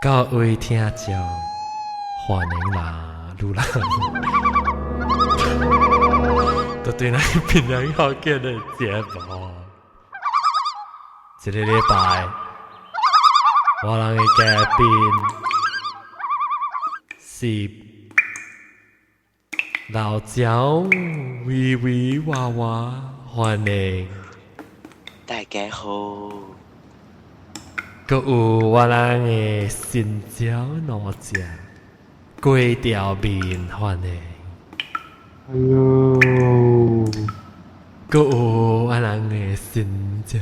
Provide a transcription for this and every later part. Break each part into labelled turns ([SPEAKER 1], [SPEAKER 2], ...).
[SPEAKER 1] 各位聽眾，歡迎啦，擼啦，都對咱檳榔福建的節目。這个禮拜，我人的嘉賓是老蔣微微娃娃，歡迎。
[SPEAKER 2] 大家好。
[SPEAKER 1] 閣有我人的新椒老醬粿條麵，歡迎。
[SPEAKER 3] Hello。
[SPEAKER 1] 閣有我人的新椒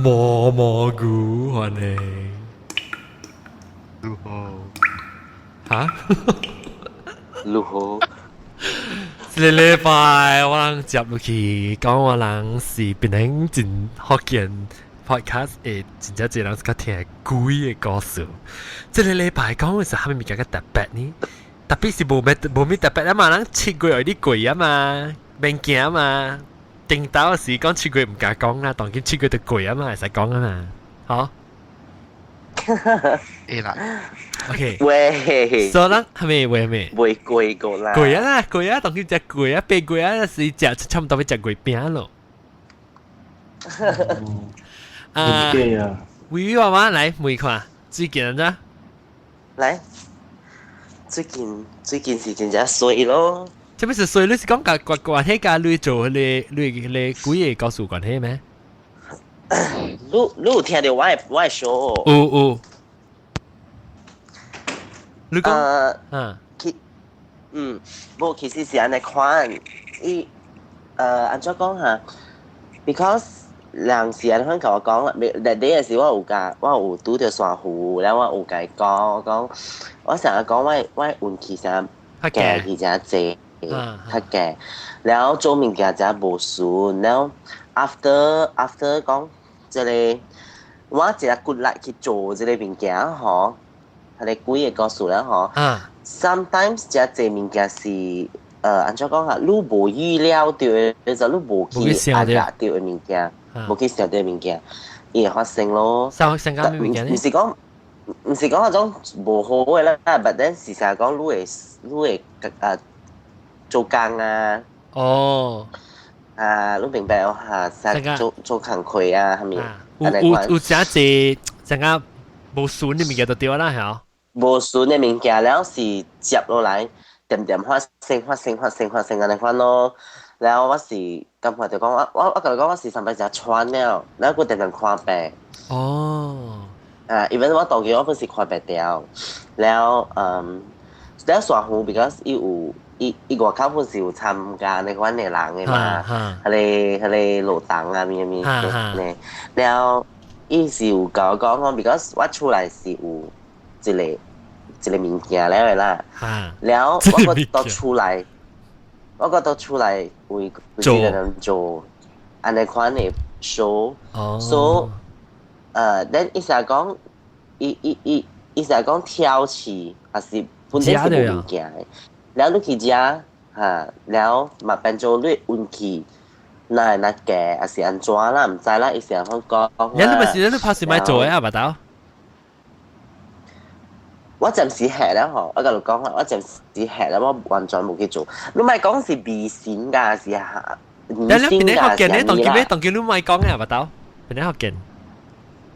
[SPEAKER 1] 毛毛菇，歡迎。
[SPEAKER 3] 如何？
[SPEAKER 1] 哈？
[SPEAKER 2] 如何？
[SPEAKER 1] 這个禮拜我人接落去講，我人是檳榔真福建 podcast 會真正濟人是較聽鬼的故事。這个禮拜講的是啥物物件較特別呢？特別是無咩特別啊嘛，人7月有啲過啊嘛，免驚嘛。頂頭時講七月毋敢講啦，當今七月就過啊嘛，會使講啊嘛，好。
[SPEAKER 3] 會啦。
[SPEAKER 1] OK。
[SPEAKER 2] 喂。
[SPEAKER 1] 所以咱係咪話咩？
[SPEAKER 2] 未過過啦。
[SPEAKER 1] 過啊啦，過啊，當今食過啊，8月啊，是食差不多欲食月餅咯。啊，微微娃娃來問看，最近按怎？
[SPEAKER 2] 來，最近是真正衰咯。
[SPEAKER 1] 這不是衰？你是講佮關關係佮你做彼個你彼個鬼的故事關係咩？
[SPEAKER 2] 你有聽著我的 show？
[SPEAKER 1] 有有。你講，嗯，
[SPEAKER 2] 其無其實是按呢款，伊按怎講哈？Because 人是按呢款共我講啦，that day 的時我有共我有拄著珊瑚，了我有共伊講，講我成日講我運氣啥加去誠濟，較加，了做物件誠無順，了 after 講這个我一個骨力去做這个物件吼，彼个鬼的故事了吼。Sometimes 誠濟物件是按怎講啊？你無預料著的，就你無去壓到的物件，無去想著的物件，伊會發生咯。
[SPEAKER 1] 啥啥物件呢？
[SPEAKER 2] 毋是講彼種無好的啦，but then 是成日講你會做工啊。啊，你明白哦？哈，做做工課啊，啥物？
[SPEAKER 1] 有有誠濟成個無順的物件就對啦，係
[SPEAKER 2] 無順的物件了是接落來，點點發生發生發生發生按呢款咯。了我是感覺就講我共你講我是上擺誠喘了，了閣定定看病。啊，even 我當時我本是看病著，了了珊瑚，because 伊有伊外口本是有參加按呢款的人的嘛，彼個路燈啊，物物呢，了伊是有共我講講，because 我厝內是有一个一个物件了的啦，了我閣到厝內，我閣到厝內為為一个人做按呢款的 show，so then 伊成日講，伊成日講挑刺，抑是本身是無物件的，了你去食，哈，了嘛變做你運氣，若會若加，抑是按怎啦，毋知啦，伊成日講。
[SPEAKER 1] 你咪是你拍是咪做的啊，巴豆？
[SPEAKER 2] 我暫時嚇了吼，我共你講啦，我暫時嚇了，我完全無去做。你莫講是迷信㗎，是哈迷信㗎，
[SPEAKER 1] 福建呢？當今咩？當今你莫講啊，巴豆，邊個福建？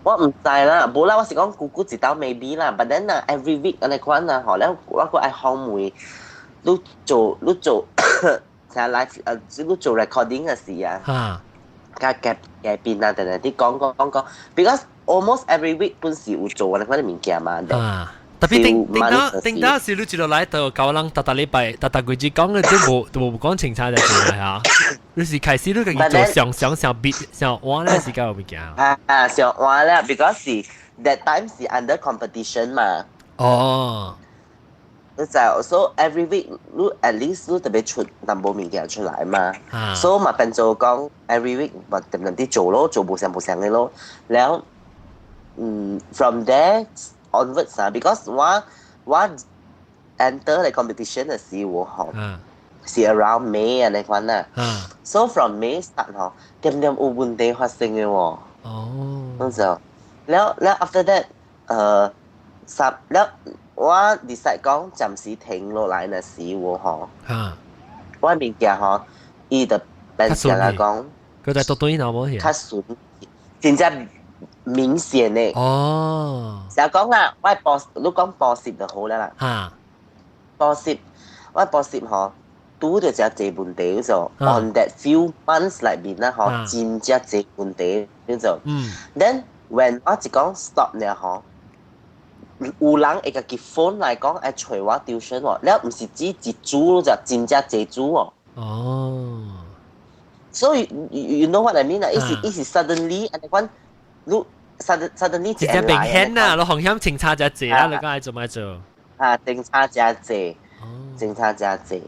[SPEAKER 2] 我毋知啦，無啦，我是講久久一道 maybe 啦，but then 啊，every week 按呢款啊，吼，了我閣愛訪問，你做，成 live 你做 recording 的時啊，佮嘉賓啊，定定啲講講講講，because almost every week 本是有做按呢款的物件嘛。
[SPEAKER 1] 特別頂頂到頂到是你一路來到教人逐逐禮拜，逐逐季子講的都無講清楚就係嚇。你是開始你家己做想想想別想換咧時間有物件。
[SPEAKER 2] 啊，想換咧，because 是 that time 是 under competition 嘛。你就 so every week 你 at least 你特別出淡薄物件出來嘛。所以嘛變做講 every week 嘛定定啲做咯，做無相無相的咯。了from there onwards 啊，because 我 enter the competition 的時候吼，是 around May 按呢款啦。So from May start 吼，點點有問題發生的喎。那時候，了了 after that，十了我 decide 講暫時停落來那時我嗬，我物件嗬，伊就變成來講，
[SPEAKER 1] 佢在多對腦無去，
[SPEAKER 2] 較順，真正明顯的。就講啦，我補，你講補習就好啦啦。補習，我補習嗬，拄著真濟問題就 on that few months 內面啦嗬，真正濟問題就。Then when 我一講 stop 呢嗬，有人會家己 phone 來講愛揣我 tuition 喎，了毋是指一組就真正濟組喎。所以 you know what I mean 啊？伊是 suddenly 按呢款，你 suddenly
[SPEAKER 1] 直接明顯啊！你風險清差真濟啦，你講愛做咪做？
[SPEAKER 2] 啊，清差真濟，清差真濟，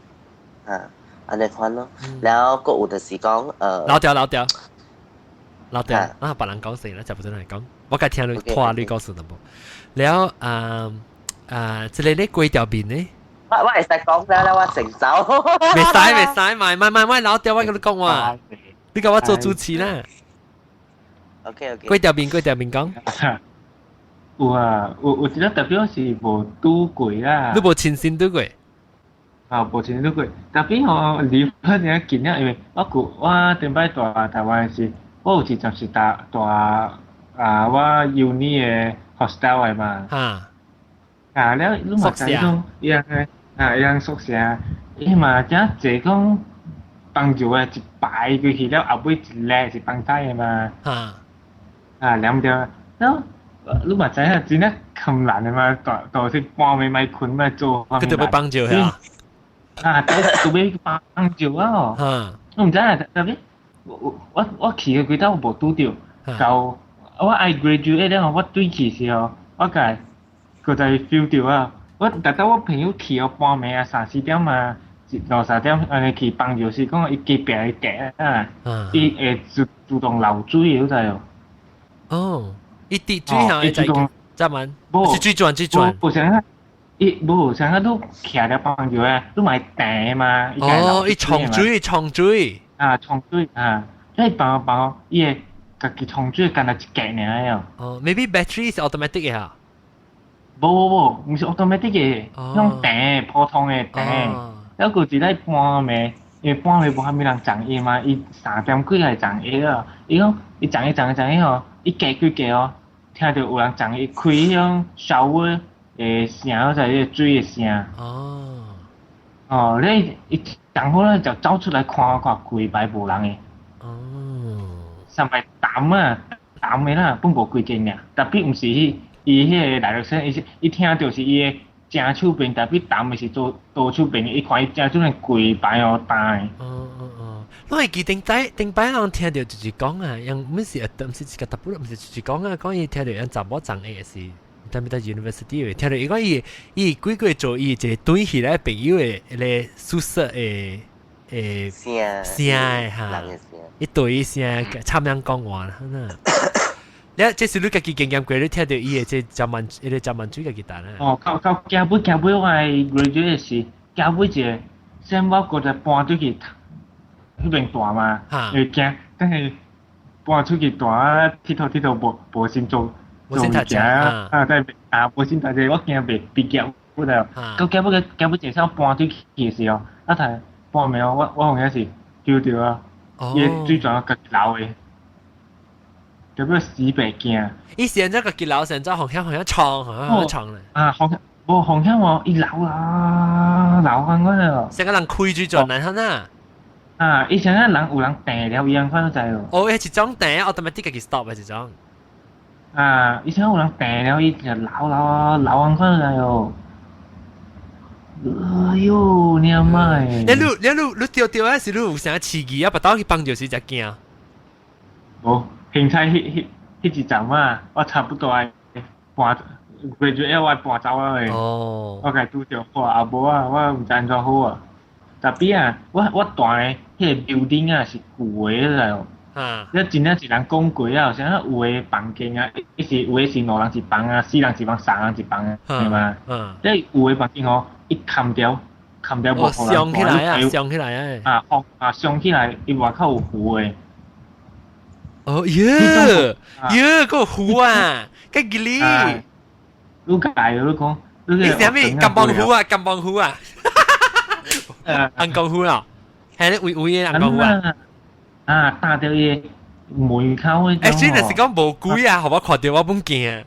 [SPEAKER 2] 啊，按呢款咯。然後閣有就是講，
[SPEAKER 1] 老掉老掉，老掉，啊，別人講先啦，就不準來講。我該聽你拖你告訴淡薄。了啊啊，這個你規條面呢？
[SPEAKER 2] 我會使講了，我成走。
[SPEAKER 1] 袂使袂使，賣賣賣賣老掉，我共你講話。你共我做主持啦。
[SPEAKER 2] OK OK。
[SPEAKER 1] 規條面規條面講。
[SPEAKER 3] 有啊，有一個特別是無拄過啦。
[SPEAKER 1] 你無親身拄過？
[SPEAKER 3] 啊，無親身拄過。特別吼離婚爾近啊，因為我舊我頂擺蹛台灣時，我有一陣是蹛蹛啊，我 uni 的 hostel 的嘛。啊，了你嘛知講，伊人啊，伊人宿舍，伊嘛真濟講幫助的一排過去了，後尾一個是幫仔的嘛。啊，兩對，了你嘛知影，真正困難的嘛，大大是半暝欲睏欲做。
[SPEAKER 1] 佢就欲幫助啊。
[SPEAKER 3] 啊，都欲幫助啊！我毋知啊，特別我去的幾兜無拄著，到我愛 graduate 了，我轉去時候，我共閣再 feel 著啊！我逐擺我朋友去哦，半暝啊三四點啊，兩三點按呢去幫助是講伊隔壁的隔啊，伊會自動漏水，你知無？
[SPEAKER 1] 哦，伊滴水響會知怎麼？是水轉水轉。
[SPEAKER 3] 無啥啊，伊無啥啊，你徛咧幫助啊，你嘛會彈嘛。
[SPEAKER 1] 哦，伊沖水沖水。
[SPEAKER 3] 啊，沖水啊，你幫幫伊會家己沖水，干焦一格爾哦。
[SPEAKER 1] 哦，maybe battery 是 automatic 的啊？
[SPEAKER 3] 無無無，毋是 automatic 的，用電普通的電。了閣一禮半暝，因為半暝無啥物人送伊嘛，伊三點幾來送伊啊。伊講伊送伊送伊送伊吼，伊隔幾格哦，聽著有人送伊開彼種 shower 的聲，就彼個水的聲。哦，你伊送好咧就走出來看看，規排無人的。上擺淡啊，淡的啦，本無幾間爾，特別毋是彼伊彼個來學生，伊是伊聽著是伊的正手邊，特別淡的是左左手邊，伊看伊正手邊規排哦焦的。
[SPEAKER 1] 哦哦哦，我會記頂擺頂擺人聽著就是講啊，因毋是毋是一個特不，毋是就是講啊，講伊聽著因查某送的是，特別在 university 聽著伊講伊伊幾個做伊一個對起來朋友的彼个宿舍的的
[SPEAKER 2] 聲
[SPEAKER 1] 聲的哈，伊對聲參人講話啦。你這是你家己經驗過，你聽著伊的這浸萬，伊個浸萬水家己彈啊？
[SPEAKER 3] 哦，到到行尾行尾，我 graduate 時，行尾一個，先我閣再搬出去，彼邊蹛嘛，因為驚，等下搬出去蹛啊，𨑨迌𨑨迌無無心做做物件啊，啊，在啊無心讀冊，我驚袂畢業，我就到行尾行尾一個搬出去的時候，啊，睇半暝我我有影是丟著啊，伊個水泉家己流的。叫做死白驚。
[SPEAKER 1] 伊是按怎家己流，是按怎風險風險衝，風險衝咧。
[SPEAKER 3] 啊，風險無風險哦，伊流啊流按款哦。
[SPEAKER 1] 成個人開水泉來哈啊。
[SPEAKER 3] 啊，伊成個人有人掟了伊按款知無？
[SPEAKER 1] 哦，彼一種掟，automatic 家己 stop 的一種。
[SPEAKER 3] 啊，伊成有人掟了，伊就流流流按款知哦。哎喲，你阿媽！
[SPEAKER 1] 你你你你你著著啊，是你有啥刺激啊？別倒去幫助時才驚。
[SPEAKER 3] 無。現在彼彼彼一站啊，我差不多愛搬，graduate 我愛搬走啊咧。我共拄著好啊，無啊，我毋知按怎好啊。特別啊，我蹛的彼个 building 啊是舊的來哦。你真正是人講過啊，啥有的房間啊，伊是有的是兩人一房啊，四人一房，三人一房，對嗎？你有的房間吼，伊冚掉，冚掉無予人
[SPEAKER 1] 上起來啊，上起來啊。
[SPEAKER 3] 啊，啊，上起來，伊外口有糊的。
[SPEAKER 1] 哦耶耶，個糊啊，個吉利。
[SPEAKER 3] 你解你講，
[SPEAKER 1] 你啥物金幫虎啊？金幫虎啊？紅光虎啊？係你位位嘅紅光虎啊？
[SPEAKER 3] 啊，打到伊門口嗰種。
[SPEAKER 1] 欸，真係是講無鬼啊！予我看著我本驚。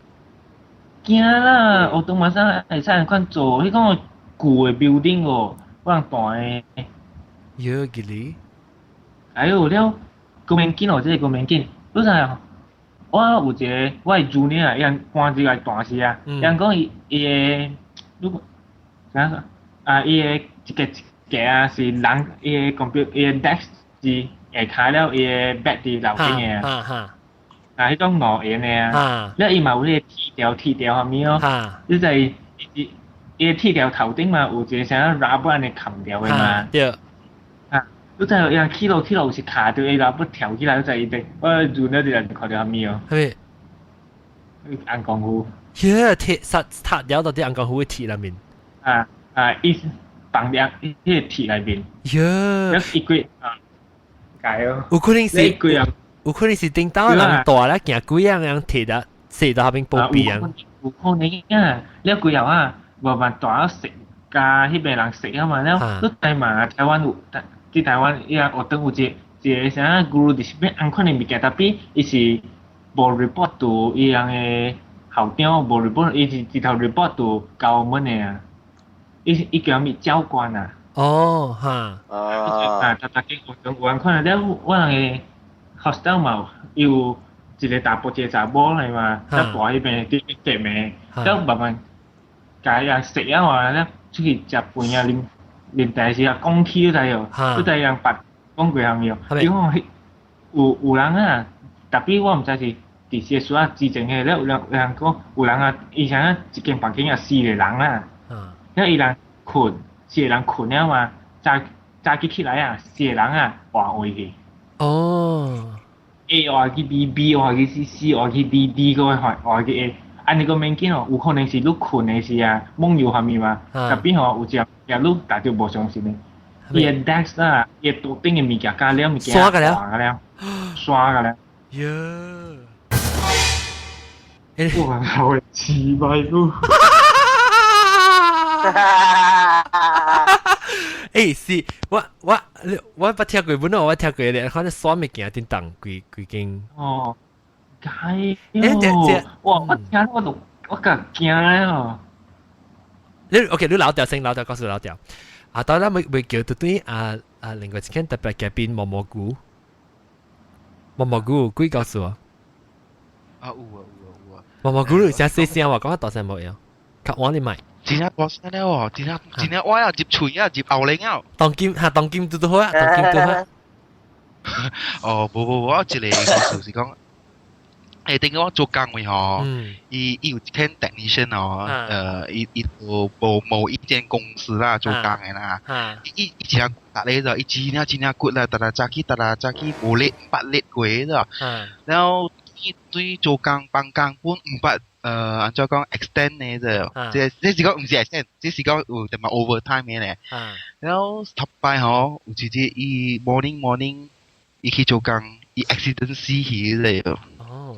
[SPEAKER 3] 驚啦！學堂嘛使會使按款做，彼個舊的 building 哦，我人大的。
[SPEAKER 1] 有幾哩？
[SPEAKER 3] 哎喲了，公免緊哦，這個公免緊。你知影？我有一個我的 junior 啊，伊人搬入來大時啊，伊人講伊伊的，如果怎樣啊？伊的一個一格啊，是人伊的 computer 伊的 desk 是下跤了，伊的 bed 佇樓頂的啊。啊，彼種兩層的啊，了伊嘛有彼個鐵條鐵條啥物哦，你知伊伊伊個鐵條頭頂嘛有一個啥 rubber 按呢冚掉的嘛。
[SPEAKER 1] 對。
[SPEAKER 3] 啊，你知伊人起落起落有時卡著伊 rubber 跳起來，你知伊佇我潤了佇內看著啥物哦？
[SPEAKER 1] 啥物？
[SPEAKER 3] 紅光虎。
[SPEAKER 1] 耶，鐵實拆掉到佇紅光虎的鐵內面。
[SPEAKER 3] 啊啊！伊放佇彼個鐵內面。
[SPEAKER 1] 耶！
[SPEAKER 3] 伊幾啊？解哦。
[SPEAKER 1] 有可能是。
[SPEAKER 3] 幾啊？
[SPEAKER 1] 有可能是頂到人大咧驚鬼樣樣鐵得射到下邊保庇啊。
[SPEAKER 3] 有可能啊！了幾後啊，慢慢大食佮彼邊人識啊嘛，了你台嘛台灣有，佇台灣伊個學堂有一個一個啥 guru 就是欲按款的物件，tapi 伊是無 report to 伊人的校長，無 report，伊是直頭 report to government 的啊。伊伊叫啥物教官啊？
[SPEAKER 1] 哦，哈。
[SPEAKER 2] 哦。
[SPEAKER 3] 啊，逐逐間學堂有按款的，了我人的 hostel 嘛有一個查埔一個查某來嘛，在大彼邊佇隔暝，了慢慢共人識啊嘛，了出去食飯啊，啉啉茶時啊，講起你知哦，你知人捌講過啥物哦？伊講有有人啊，tapi 我毋知是佇些書啊之前的，了有人有人講有人啊，伊啥一間房間啊四個人啊，了伊人睏四個人睏了嘛，早早起起來啊，四個人啊換位去。
[SPEAKER 1] 哦。
[SPEAKER 3] A 換去 B，B 換去 C，C 換去 D，D 閣換換去 A。按呢個免緊哦，有可能是你睏的時啊，夢遊啥物嘛，tapi 吼有一個你大著無相信的。伊的 desk 啊，伊的桌頂的物件加了物件，
[SPEAKER 1] 刷個了，
[SPEAKER 3] 換個了，刷個了。
[SPEAKER 1] 喲！
[SPEAKER 3] 哇，好奇怪不？
[SPEAKER 1] 欸，是我我我捌聽過，本來我聽過咧，可能刷物件叮當規規間。
[SPEAKER 3] 哦，解喲！哇，我聽我都我較驚了。
[SPEAKER 1] 你 OK？你老掉先，老掉告訴老掉。啊，當然未未叫到對啊啊，另外一間特別嘉賓毛毛菇，毛毛菇幾告訴我？
[SPEAKER 4] 啊有啊有啊有啊！
[SPEAKER 1] 毛毛菇你聲細聲話，講較大聲無用，較晚你麥。
[SPEAKER 4] 真正大聲了哦！真正真正我啊入喙啊入喉嚨啊！
[SPEAKER 1] 當今哈當今拄拄好啊，當今拄好。
[SPEAKER 4] 哦，無無無，我一個故事是講，欸，頂個我做工位吼，伊伊有一間 technician 哦，伊伊做某某一間公司啦，做工的啦，伊伊真正骨力就，伊真正真正骨力，逐日早起，逐日早起無力毋捌力過就，然後伊對做工放工本毋捌。按怎講 extend 呢就，這這是講毋是 extend，這是講有淡薄 overtime 的咧。然後頭擺吼，有一日伊 morning morning 伊去做工，伊 accident 死去咧。
[SPEAKER 1] 哦，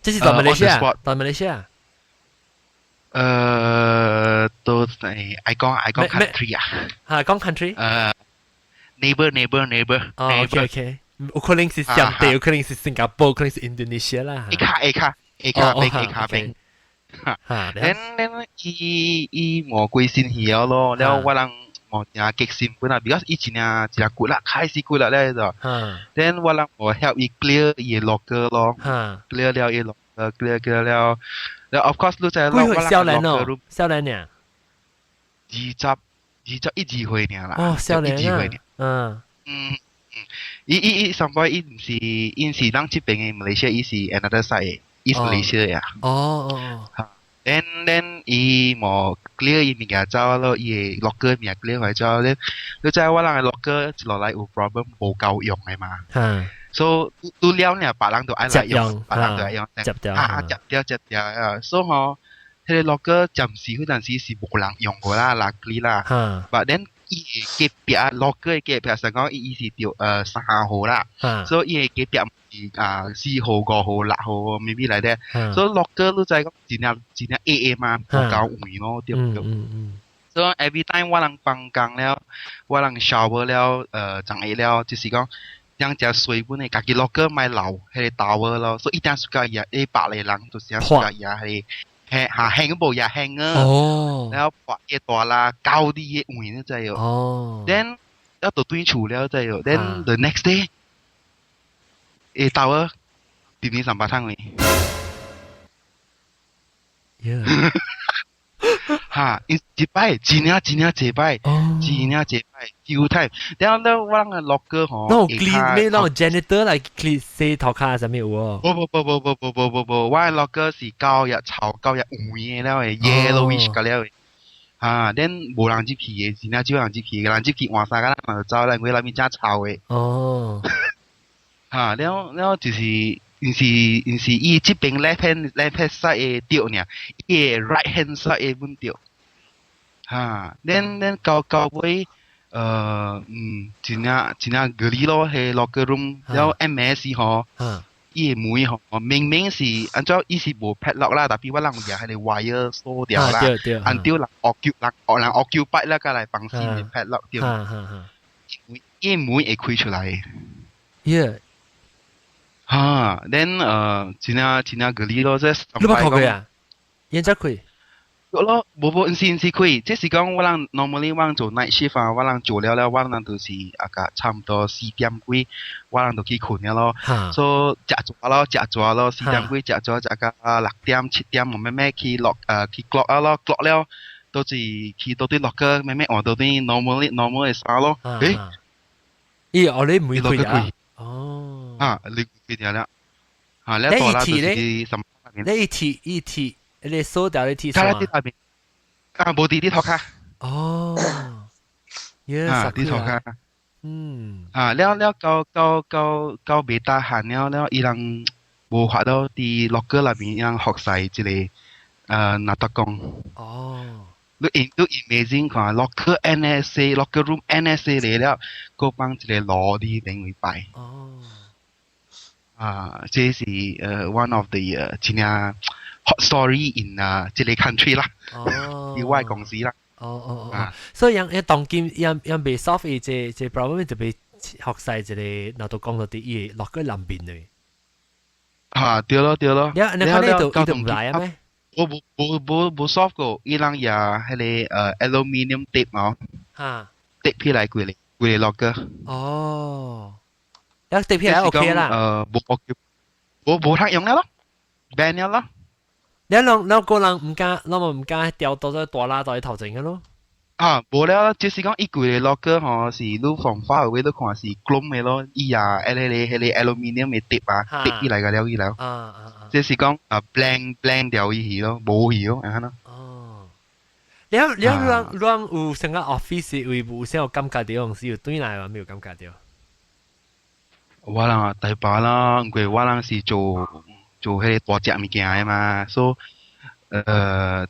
[SPEAKER 1] 這是在馬來西亞，在馬來西亞。
[SPEAKER 4] 都係愛講愛講 country 啊。
[SPEAKER 1] 嚇，講 country？neighbor
[SPEAKER 4] neighbor neighbor。
[SPEAKER 1] 哦，OK OK，有可能是暹地，有可能是新加坡，可能是印度尼西亞啦。
[SPEAKER 4] A 卡 A 卡。A 卡冰 A 卡冰，then then 伊伊無規身去了咯，了我人無誠激心本啊，because 伊真正真骨力，開始骨力咧就，then 我人無 help 伊 clear 伊的 locker 咯，clear 了伊 locker，clear clear 了，了 of course 你知
[SPEAKER 1] 幾歲少年哦？少年爾？
[SPEAKER 4] 二十二十一二歲爾啦，
[SPEAKER 1] 哦，少年啊，嗯
[SPEAKER 4] 嗯嗯，伊伊伊上擺伊毋是伊是咱這邊的馬來西亞，伊是 another side。伊是馬來西亞呀。
[SPEAKER 1] 哦哦。
[SPEAKER 4] then then 伊無 clear 伊物件走咯，伊的 locker 物件 clear 開走咧，你知我人的 locker 一落來有 problem 無夠用的嘛。所以拄了呢，別人都愛來用，別人都愛用。
[SPEAKER 1] 接掉。
[SPEAKER 4] 啊，接掉接掉啊！所以吼，彼個 locker 暫時彼陣時是無人用過啦，luckily 啦。But then 伊的隔壁 locker 的隔壁，上講伊伊是著3號啦，所以伊的隔壁是啊4號、5號、6號，maybe 來的。所以 locker 你知講真正真正矮矮嘛，無夠位咯，對唔對？所以 every time 我人放工了，我人 shower 了，昨日了，就是講。人食水本的，家己 locker 莫留彼个 towel 咯，所以一定 suka 伊一百个人就是 suka 伊彼个，輕嚇輕無也輕啊，然後跋個大啦，高啲嘅位你知哦。Then 一到對厝了知哦，then the next day，towel 點點300湯位。哈，一擺真正真正這擺，真正這擺，few time。然後咧，我人个 locker 吼，
[SPEAKER 1] 那種 clean 咩？那種 janitor 來 clean 洗頭殼啥物有哦？
[SPEAKER 4] 無無無無無無無無無，我 locker 是膠日臭膠日黃的了的，yellowish 個了的。哈，then 無人入去的，真正少人入去，人入去換衫個人就走啦，因為內面真臭的。哈，了了就是。毋是毋是，伊這邊 left hand side 的著爾，伊的 right hand side 的本著。哈，恁到到尾，真正真正隔離咯，彼 locker room，了 MS 吼，伊的門吼，明明是按照伊是無 padlock 啦，但是我人有彼個 wire 鎖掉啦，按照人 occup 人人 occupy 啦，佮來放新的 padlock 掉，伊門會開出來。 哈，then 真正真正隔離咯，這
[SPEAKER 1] 你捌看過啊？演只開？
[SPEAKER 4] 咯，無無，毋是毋是開，這是講我人 normally 我人做 night shift 啊，我人做了了，我人就是啊個差唔多4點幾，我人就去睏了咯。所以食濟咯，食濟咯，4點幾食濟食到6點7點，我慢慢去落去 clock 啊咯，clock 了，都是去到啲 locker，慢慢換到啲 normally normal 的衫咯。誒，
[SPEAKER 1] 咦，我你唔會開啊？哦，
[SPEAKER 4] 啊，你開掉了，啊，你大啦就是什麼？
[SPEAKER 1] 你一鐵一鐵，你鎖掉你鐵鎖
[SPEAKER 4] 啊？啊，無佇佇塗跤。
[SPEAKER 1] 哦，
[SPEAKER 4] 啊，佇塗跤。啊，了了到到到到袂得閒了了，伊人無法度佇 locker 內面，伊人服侍一個拿督公。你你 imagine 看 locker NSA locker room NSA 來了，閣放一個爐佇頂位擺。啊，這是one of the 真正 hot story in 啊這個 country 啦。以外公司啦。
[SPEAKER 1] 哦哦哦，所以樣當今樣樣未 solve 伊這這 problem 就被學晒一個拿督公到佇伊 locker 內面的。
[SPEAKER 4] 啊，對咯對咯。
[SPEAKER 1] 你你看呢度伊度毋來啊咩？
[SPEAKER 4] 無無無無無 solve 過，伊人也彼个aluminium tape 哦，tape 起來規个規個 locker。
[SPEAKER 1] 哦，一 tape 起來 OK 啦。
[SPEAKER 4] 無無無通用了咯，ban 了咯。
[SPEAKER 1] 你兩兩個人毋敢，咱們毋敢掉到這大拉到去頭前個咯。
[SPEAKER 4] 啊，無了，就是講伊規个 locker 吼，是你從 far away 你看是 chrome 的咯，伊也彼个彼个 aluminium 的 tape 啊，tape 起來個了伊了。這是講啊 blank blank 掉伊去咯，無去咯，按呢。
[SPEAKER 1] 哦。了了，咱咱有成個 office 位有啥有感覺著？是有對來嘛？沒有感覺著？
[SPEAKER 4] 我人啊大把啦，因為我人是做做彼个大隻物件的嘛，所以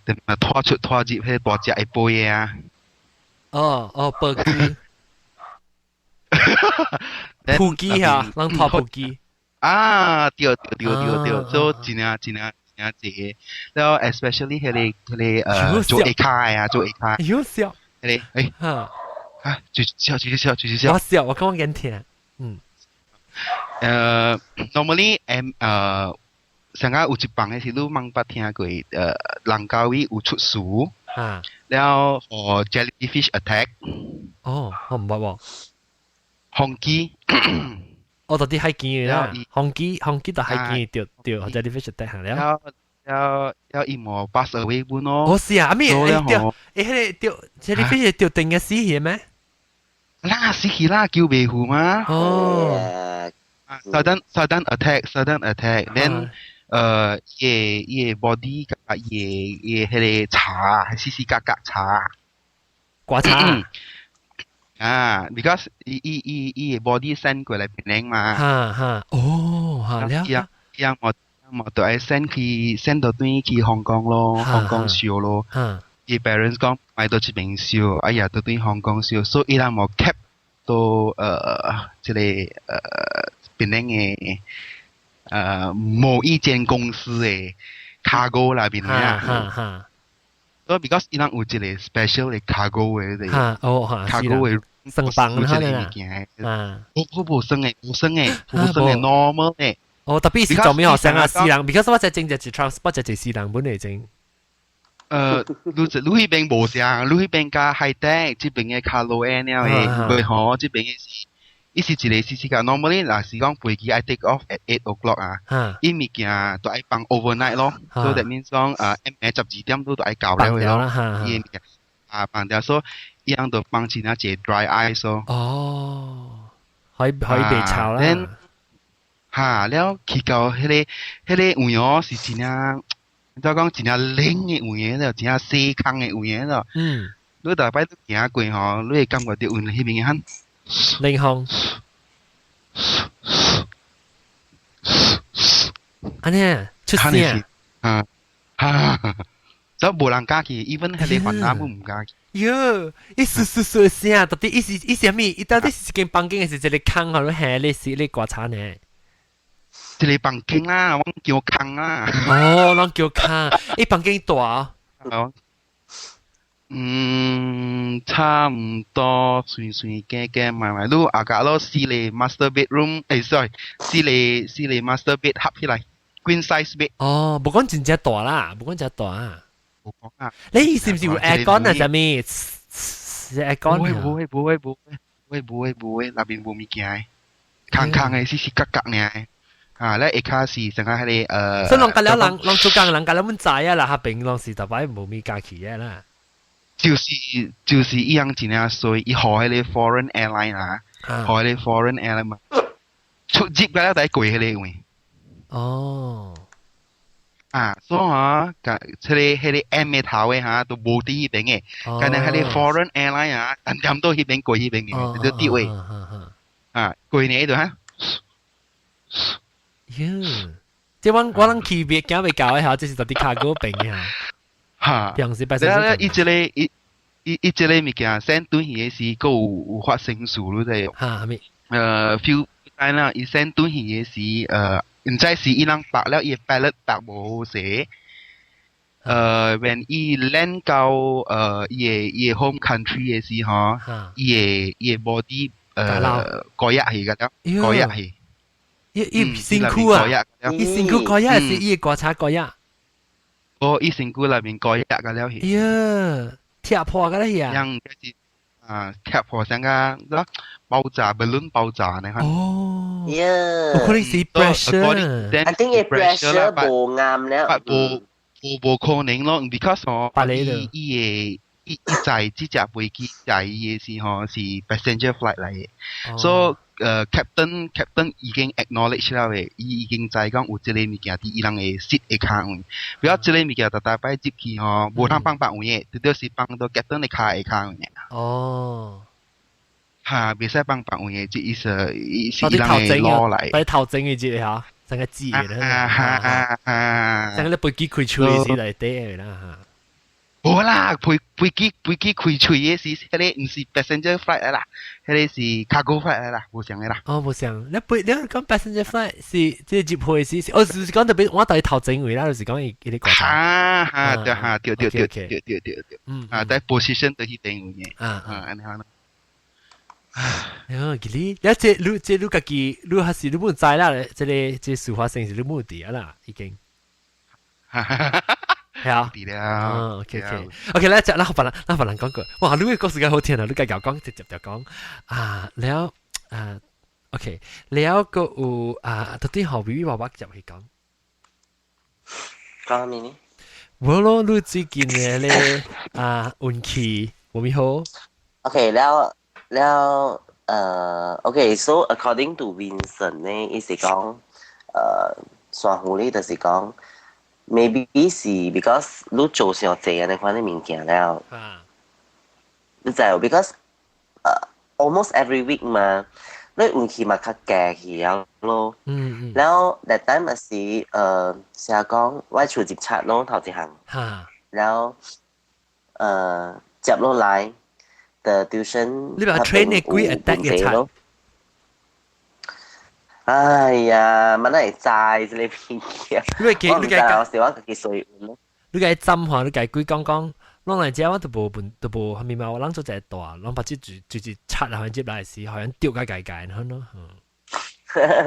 [SPEAKER 4] 點啊拖出拖入彼个大隻的杯啊。
[SPEAKER 1] 哦哦，筊機，鋪機哈，人拖鋪機。
[SPEAKER 4] 啊，對對對對對，所以真正真正真正濟，然後 especially 彼个做下跤的啊，做下跤。
[SPEAKER 1] 有笑。
[SPEAKER 4] 彼个欸，哈，啊，繼續笑，繼續笑，繼續笑。
[SPEAKER 1] 我笑，我講緊聽。嗯。
[SPEAKER 4] Normally，上個有一房的是你茫捌聽過，蘭卡威有出事，了予 jellyfish attack。
[SPEAKER 1] 哦，我毋捌喎。
[SPEAKER 4] 風機。
[SPEAKER 1] 哦，到佇海邊的啦，風機風機到海邊著著 jellyfish attack 了。
[SPEAKER 4] 了了了，伊無 pass away 本咯。
[SPEAKER 1] 哦是啊，阿咪欸對，欸彼个著 jellyfish 著定個死去咩？
[SPEAKER 4] 啦死去啦，叫袂赴嘛。
[SPEAKER 1] 哦。
[SPEAKER 4] Sudden sudden attack sudden attack，then 伊伊 body 佮伊伊彼个柴，絲絲格格柴。
[SPEAKER 1] 刮柴。
[SPEAKER 4] 啊，because 伊伊伊伊 body send 過來檳城嘛。
[SPEAKER 1] 哈哈，哦，哈了。
[SPEAKER 4] 樣樣我我就愛 send 去 send 到轉去香港咯，香港燒咯。伊 parents 講買到這邊燒，哎呀，都對香港燒，所以伊人無 keep 到這個檳城的某一間公司的 cargo 內邊啊。所以 because 伊人有一個 special 的 cargo 的，cargo 的
[SPEAKER 1] 生房
[SPEAKER 4] 有這個物件。無無無算的，無算的，無算的 normal 的。
[SPEAKER 1] 哦，特別是做咩學生啊？私人，because 我只正就是 transport 就係私人本嚟正。
[SPEAKER 4] 你你彼邊無相，你彼邊較 high tech，這邊的較 low end 了的，袂吼，這邊的是，伊是一個是是講 normally 若是講飛機愛 take off at 8 o'clock 啊，伊物件都愛放 overnight 咯，所以 that means 講暗暝12點都都愛到了的咯，伊的物件啊放掉，所以伊樣就放真正一個 dry ice 咯。
[SPEAKER 1] 哦，可以袂臭啦。
[SPEAKER 4] 哈，了去到彼個位哦，是真正，你知講真正冷的位了，真正細空的位了。你逐擺你行過吼，你會感覺到有彼邊很
[SPEAKER 1] 冷風。按呢出聲。
[SPEAKER 4] 啊哈，就無人敢去，even 彼個番仔都毋敢去。
[SPEAKER 1] 喲，伊簌簌簌聲，到底伊是伊啥物？伊到底是一間房間，還是一個空？予你下你是你觀察呢？
[SPEAKER 4] 一個房間啦，我叫空啦。
[SPEAKER 1] 哦，攏叫空，伊房間大。
[SPEAKER 4] 哦。嗯，差唔多，隨隨加加埋埋，你阿家咯四個 master bedroom，sorry，四個 master bed 合起來，queen size bed。
[SPEAKER 1] 哦，無講真正大啦，無講真大啊。
[SPEAKER 4] 無講啊。
[SPEAKER 1] 你是毋是有 aircon 啊？啥物？是 aircon？
[SPEAKER 4] 無會無會無會無會無會無會，內邊無物件的，空空的，死死角角爾。啊，咧下跤是成個彼個
[SPEAKER 1] 所以攏甲了人，攏做工人共了阮知啊啦，彼邊攏是逐擺無物加去的啦。
[SPEAKER 4] 就是伊樣真正衰，伊予彼個 foreign airline 啊，予彼個 foreign airline 嘛，出入個了得過彼個位。
[SPEAKER 1] 哦。
[SPEAKER 4] 啊，所以啊，共彼個 M 的頭的哈，都無佇彼邊的，干焦彼個 foreign airline 啊，點點都彼邊過彼邊的，就佇位。啊，過年就哈。
[SPEAKER 1] 喲，這我攏去別驚袂到的嚇，這是到底 cargo 邊的嚇。
[SPEAKER 4] 哈，
[SPEAKER 1] 平時擺
[SPEAKER 4] 了伊這個伊伊伊這個物件 send 轉去的時，閣有發生事你知？
[SPEAKER 1] 哈，啥物？few
[SPEAKER 4] time 啦，伊 send 轉去的時，毋知是伊人白了，伊 pilot 白無好勢。When 伊 land 到伊的 home country 的時吼，伊的 body 高壓去個了，高壓去。
[SPEAKER 1] 伊伊身軀啊，伊身軀高壓是伊的觀察高壓。
[SPEAKER 4] 哦，伊身軀內面高壓個了去。
[SPEAKER 1] 喲，踢破個了去啊！
[SPEAKER 4] 樣就是啊，踢破成個爆炸，balloon 爆炸呢？
[SPEAKER 1] 哦，
[SPEAKER 2] 喲，
[SPEAKER 1] 有可能是 pressure。
[SPEAKER 2] I think pressure 無啱了。
[SPEAKER 4] 無無無可能咯，because 吼，伊伊的伊伊載這隻飛機載伊的時吼是 passenger flight 來的，所以captain 已經 acknowledge 了的，伊已經知講有這個物件佇伊人的 seat 下跤位，不要這個物件逐逐擺入去吼，無通放別位的，直接是放到 captain 的跤下跤位。
[SPEAKER 1] 哦。
[SPEAKER 4] 哈，袂使放別位的，這意思伊是伊人的 law 來。
[SPEAKER 1] 擺頭前的這個嚇，成個字的。
[SPEAKER 4] 啊哈啊！
[SPEAKER 1] 成個你飛機開喙的時內底的啦嚇。
[SPEAKER 4] 無啦，飛機開喙的是彼個毋是 passenger flight 啦，彼個是 cargo flight 啦，無相的啦。
[SPEAKER 1] 哦，無相，你飛你講 passenger flight 是這入去是，哦，是講特別我佇頭前位啦，就是講伊伊咧觀察。
[SPEAKER 4] 哈哈，對哈，對對對對對對對，啊，在 position 佇彼邊位的。
[SPEAKER 1] 啊
[SPEAKER 4] 啊，按呢啦。
[SPEAKER 1] 哎喲，其實你這你這你家己，你還是你無知啦？這個事發生是你無佇啊啦，已經。係啊，
[SPEAKER 4] 哦
[SPEAKER 1] ，OK OK OK，來，咱咱別人，咱別人講過，哇，你個故事較好聽啊！你家己講，直接就講啊，了啊，OK，了個有啊，到底何微微娃娃入去講？
[SPEAKER 2] 講咩呢？
[SPEAKER 1] 無咯，你最近的咧啊運氣無咪好
[SPEAKER 2] ？OK，了了，OK，so according to Vincent 呢，伊是講，山湖咧就是講。maybe 是 because 你做傷濟按呢款的物件了，你知無？because almost every week 嘛，你運氣嘛較低去啊咯。了 that time 嘛是成日講我厝入賊咯，頭一項。了接落來的 tuition。
[SPEAKER 1] 你話 train 你幾 attack 嘅賊？
[SPEAKER 2] 哎呀，乜會知這個物件？
[SPEAKER 1] 你記，你
[SPEAKER 2] 記，我是我自己隨運咯。
[SPEAKER 1] 你計針話，你計鬼講講，攏來遮我都無本，都無蝦米嘛，我攏做一個大，攏把這就是插然後接來時，好像掉個界界，咁咯。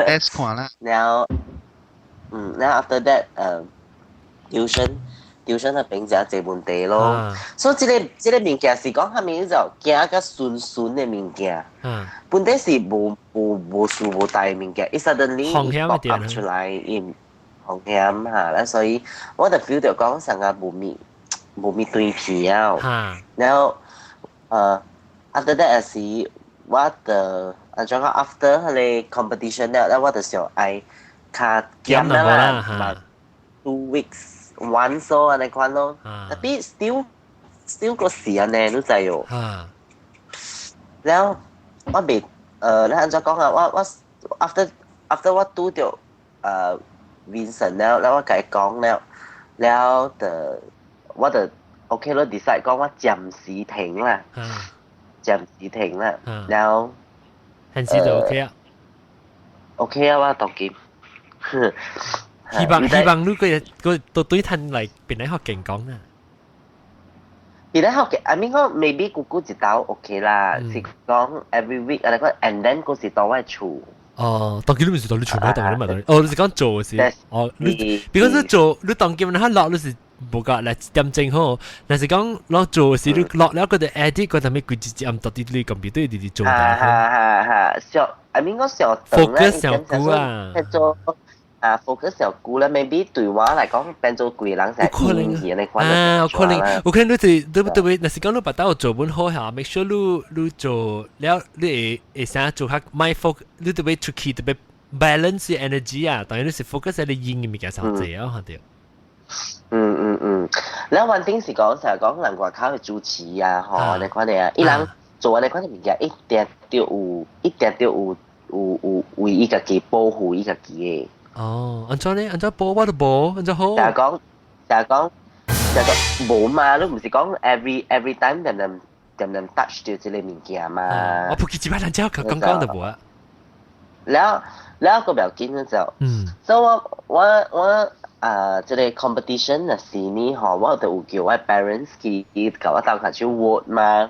[SPEAKER 4] S 看啦。
[SPEAKER 2] 然後，然後 after that，tuition 那邊就一個問題咯。所以這個物件是講蝦米就驚甲順順的物件。本底是無事無大的物件，伊 suddenly pop up 出來，伊風險嚇，啦所以我就 feel 到講上個無咪對皮啊。然後after that 是我就按怎講 after 彼個 competition 了，了我就想愛較減啦，2 weeks once 咯，按呢款咯。Tapi still 個時按呢，你知喲。了我未你按怎講啊？我 after 我拄著Vincent 了，了我共伊講了，了就我就 OK 咯，decide 講我暫時停啦，暫時停啦，了
[SPEAKER 1] 現時就 OK 啊
[SPEAKER 2] ，OK 啊，我當今。
[SPEAKER 1] 希望你個個都對趁嚟變來學健講啊。
[SPEAKER 2] 變來學健，I mean 講 maybe 久久一道 OK 啦，是講 every week 啊，你講 and then 嗰時當我厝。
[SPEAKER 1] 哦，當今你唔是當你全部當你咪當，哦，你是講做是，哦，你，比如說做，你當今你落你是無個來一點鐘好，但是講攞做時你落了嗰個 edit 嗰陣咩規一暗到底你 computer 直直做。
[SPEAKER 2] 哈哈哈，小，I mean 講小
[SPEAKER 1] focus 小久啊，
[SPEAKER 2] 做啊 focus 小久咧，maybe 對我來講變做規人成
[SPEAKER 1] 可能啊，有可能，有可能你是對不對？若是講你把兜做本好下，make sure 你做了，你會啥做較 mind focus，你特別出去特別 balance energy 啊，當然你是 focus 喺你用嘅物件上濟啊，對。
[SPEAKER 2] 嗯嗯嗯，แล้ว one thing 是講成日講人外口嘅主持啊，吼，你看你啊，伊人做按呢款嘅物件，一定著有，一定著有為伊家己保護伊家己嘅。
[SPEAKER 1] 哦，按怎呢？按怎保我都無，按怎好？
[SPEAKER 2] 就係講，就係講，就係講無嘛，你唔是講 every time 人人人人 touch 到這個物件嘛？
[SPEAKER 1] 我不記一擺人只講講就無啊。
[SPEAKER 2] 了了個不要緊就，所以我啊，這個 competition 的時呢，吼，我就有叫我 parents 去共我鬥下手 vote 嘛。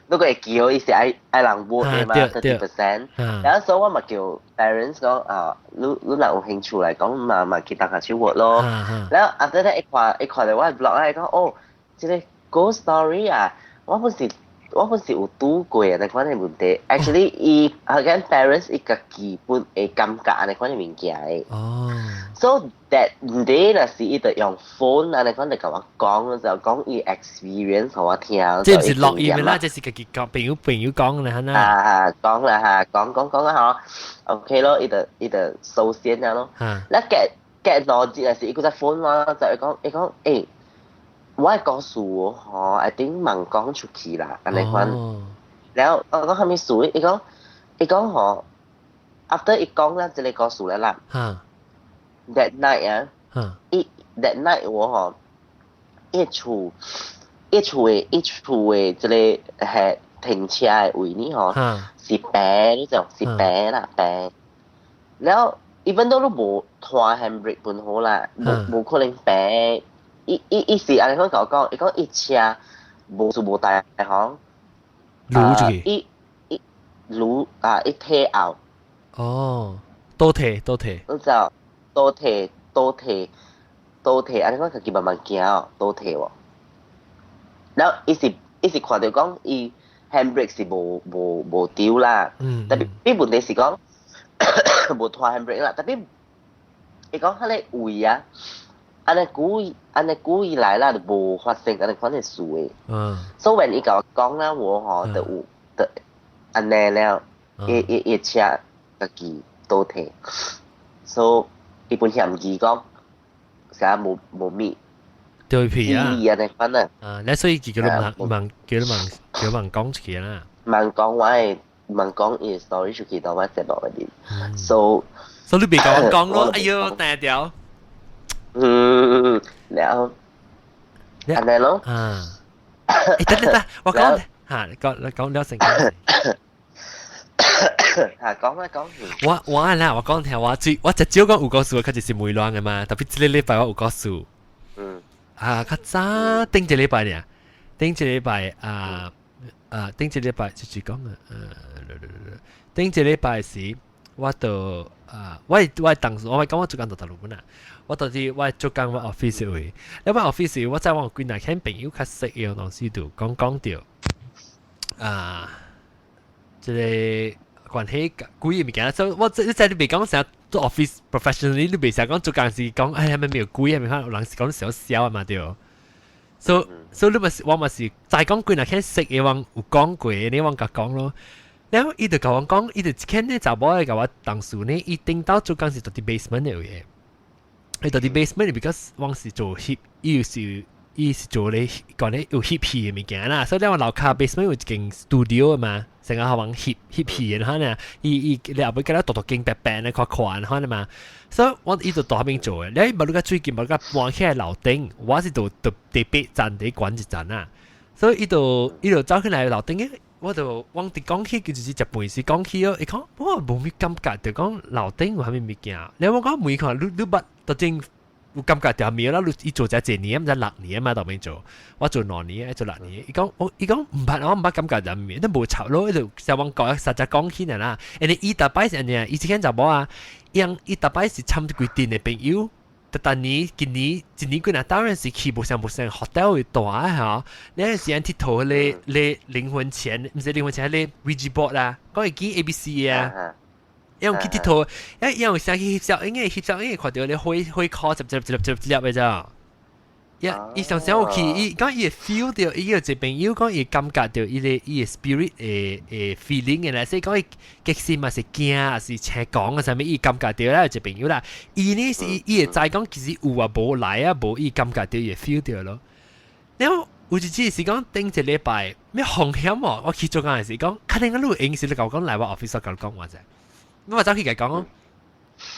[SPEAKER 2] 如果會叫伊是愛人 vote 的嘛，30%。然後所以我嘛叫 parents 講啊，你若有興趣來講，嘛去鬥下手 vote 咯。然後 after that 一看到我的 blog 咧，講哦，這個 ghost story 啊，我本是有拄過啊，那款的問題。Actually，伊 again parents 伊家己本會感覺按呢款的物件的。So that day 若是伊就用 phone 按呢款嚟共我講，就講伊 experience 予我聽。
[SPEAKER 1] 這毋是錄音的啦，這是家己講朋友講啦，哈。
[SPEAKER 2] 啊，講啦嚇，講講講啊嗬，OK 咯，伊就收線了咯。那隔2日若是伊閣再 phone 我，就會講伊講欸。我的故事吼，I think 茫講出去啦，按呢款。了我講啥物事？伊講吼，after 伊講了這個故事了啦。That night 啊，伊 that night 我吼，伊厝的這個係停車的位呢吼，是白你就是白啦白。了，even though 你無拖 handbrake 本好啦，無可能白。伊是按呢款共我講，伊講伊車無事無代吼，
[SPEAKER 1] 擼出去，
[SPEAKER 2] 伊擼啊，伊退後。
[SPEAKER 1] 哦，倒退倒退。
[SPEAKER 2] 你就倒退倒退倒退，按呢款家己慢慢行哦，倒退喎。然後伊是看著講伊 handbrake 是無丟啦，但係伊問題是講無拖 handbrake 啦，但係伊講彼个位啊。按呢久以來啦，就無發生按呢款的事的。所以 when 伊共我講啦，我吼就有就按呢了，伊車家己倒退，所以伊本嫌疑講，啥無物
[SPEAKER 1] 對皮啊，
[SPEAKER 2] 按呢款啊。
[SPEAKER 1] 啊，你所以叫你問叫你問講出去啦。
[SPEAKER 2] 問講我的問講伊的 story 出去到我節目裏面，所
[SPEAKER 1] 以所以你別共我講咯，哎喲，大條。
[SPEAKER 2] 嗯，了。按呢咯。
[SPEAKER 1] 啊，欸，等等等，我講嚇，你講你講了成講。
[SPEAKER 2] 嚇，講啦講。
[SPEAKER 1] 我我啦，我講聽我最我就少講有故事，較就是梅亂嘅嘛，特別這個禮拜我有故事。啊，較早頂一禮拜爾，頂一禮拜啊啊，頂一禮拜就是講啊，頂一禮拜時，我就啊，我我當時我講我做工就大陸本啊，我到底我做工我 office 位，你我 office 我在我幾若間朋友較識嘅東西就講講到啊，這個關係鬼嘅物件，所以我這這你袂講啥做 office professionally，你袂使講做工時講，哎，係咪沒有鬼啊？咪可能人是講小笑啊嘛對。所以你嘛是我嘛是再講幾若間識嘅，我有講過，你我共講咯。然後伊就共我講，伊就一間呢查某來共我同事呢，伊頂到做工是佇 basement 的位，伊佇 basement because 我是做翕，伊又是伊是做咧講咧有翕戲的物件啦，所以咧我樓跤 basement 有一間 studio 嘛，成個予人翕翕戲的哈呢，伊伊你後尾佮咧獨獨間白白咧較寬哈嘛，所以我伊就佇彼邊做的，你無你個最近無你個搬起來樓頂，我是佇佇第八層佇懸一層啊，所以伊就伊就走起來樓頂嘅。我就往佇講起，就是食飯時講起咯。伊講我無咩感覺，就講樓頂有啥物物件。你我講每看你你捌都真有感覺條苗啦。你伊做這一年，毋知六年嘛，當邊做。我做2年，做六年。伊講我伊講毋捌，我毋捌感覺啥物，都無插咯。伊就上網講實在講起來啦。因為伊逐擺是按呢，伊這間查某啊，伊伊逐擺是參規陣的朋友。逐年今年一年幾若當然是去無相無相 hotel 會大嚇，你時間𨑨迌咧咧靈魂錢，毋是靈魂錢，咧 Ouija board 啦，講會記 A B C 啊，因為去𨑨迌，因因為想去翕相，應該翕相應該看著咧火火烤一粒一粒一粒一粒的咋。伊伊常常有去，伊講伊會 feel 到，伊有一個朋友講伊感覺到伊個伊個 spirit 的的 feeling 的啦，所以講伊激死嘛是驚，還是請講啊啥物，伊感覺到啦，有一個朋友啦，伊呢是伊伊會知講其實有啊無來啊無，伊感覺到伊會 feel 到咯。然後有一次是講頂一禮拜咩風險哦，我去做工時講，可能你有閒時你共我講來我 office 共你講話者，我走去共講，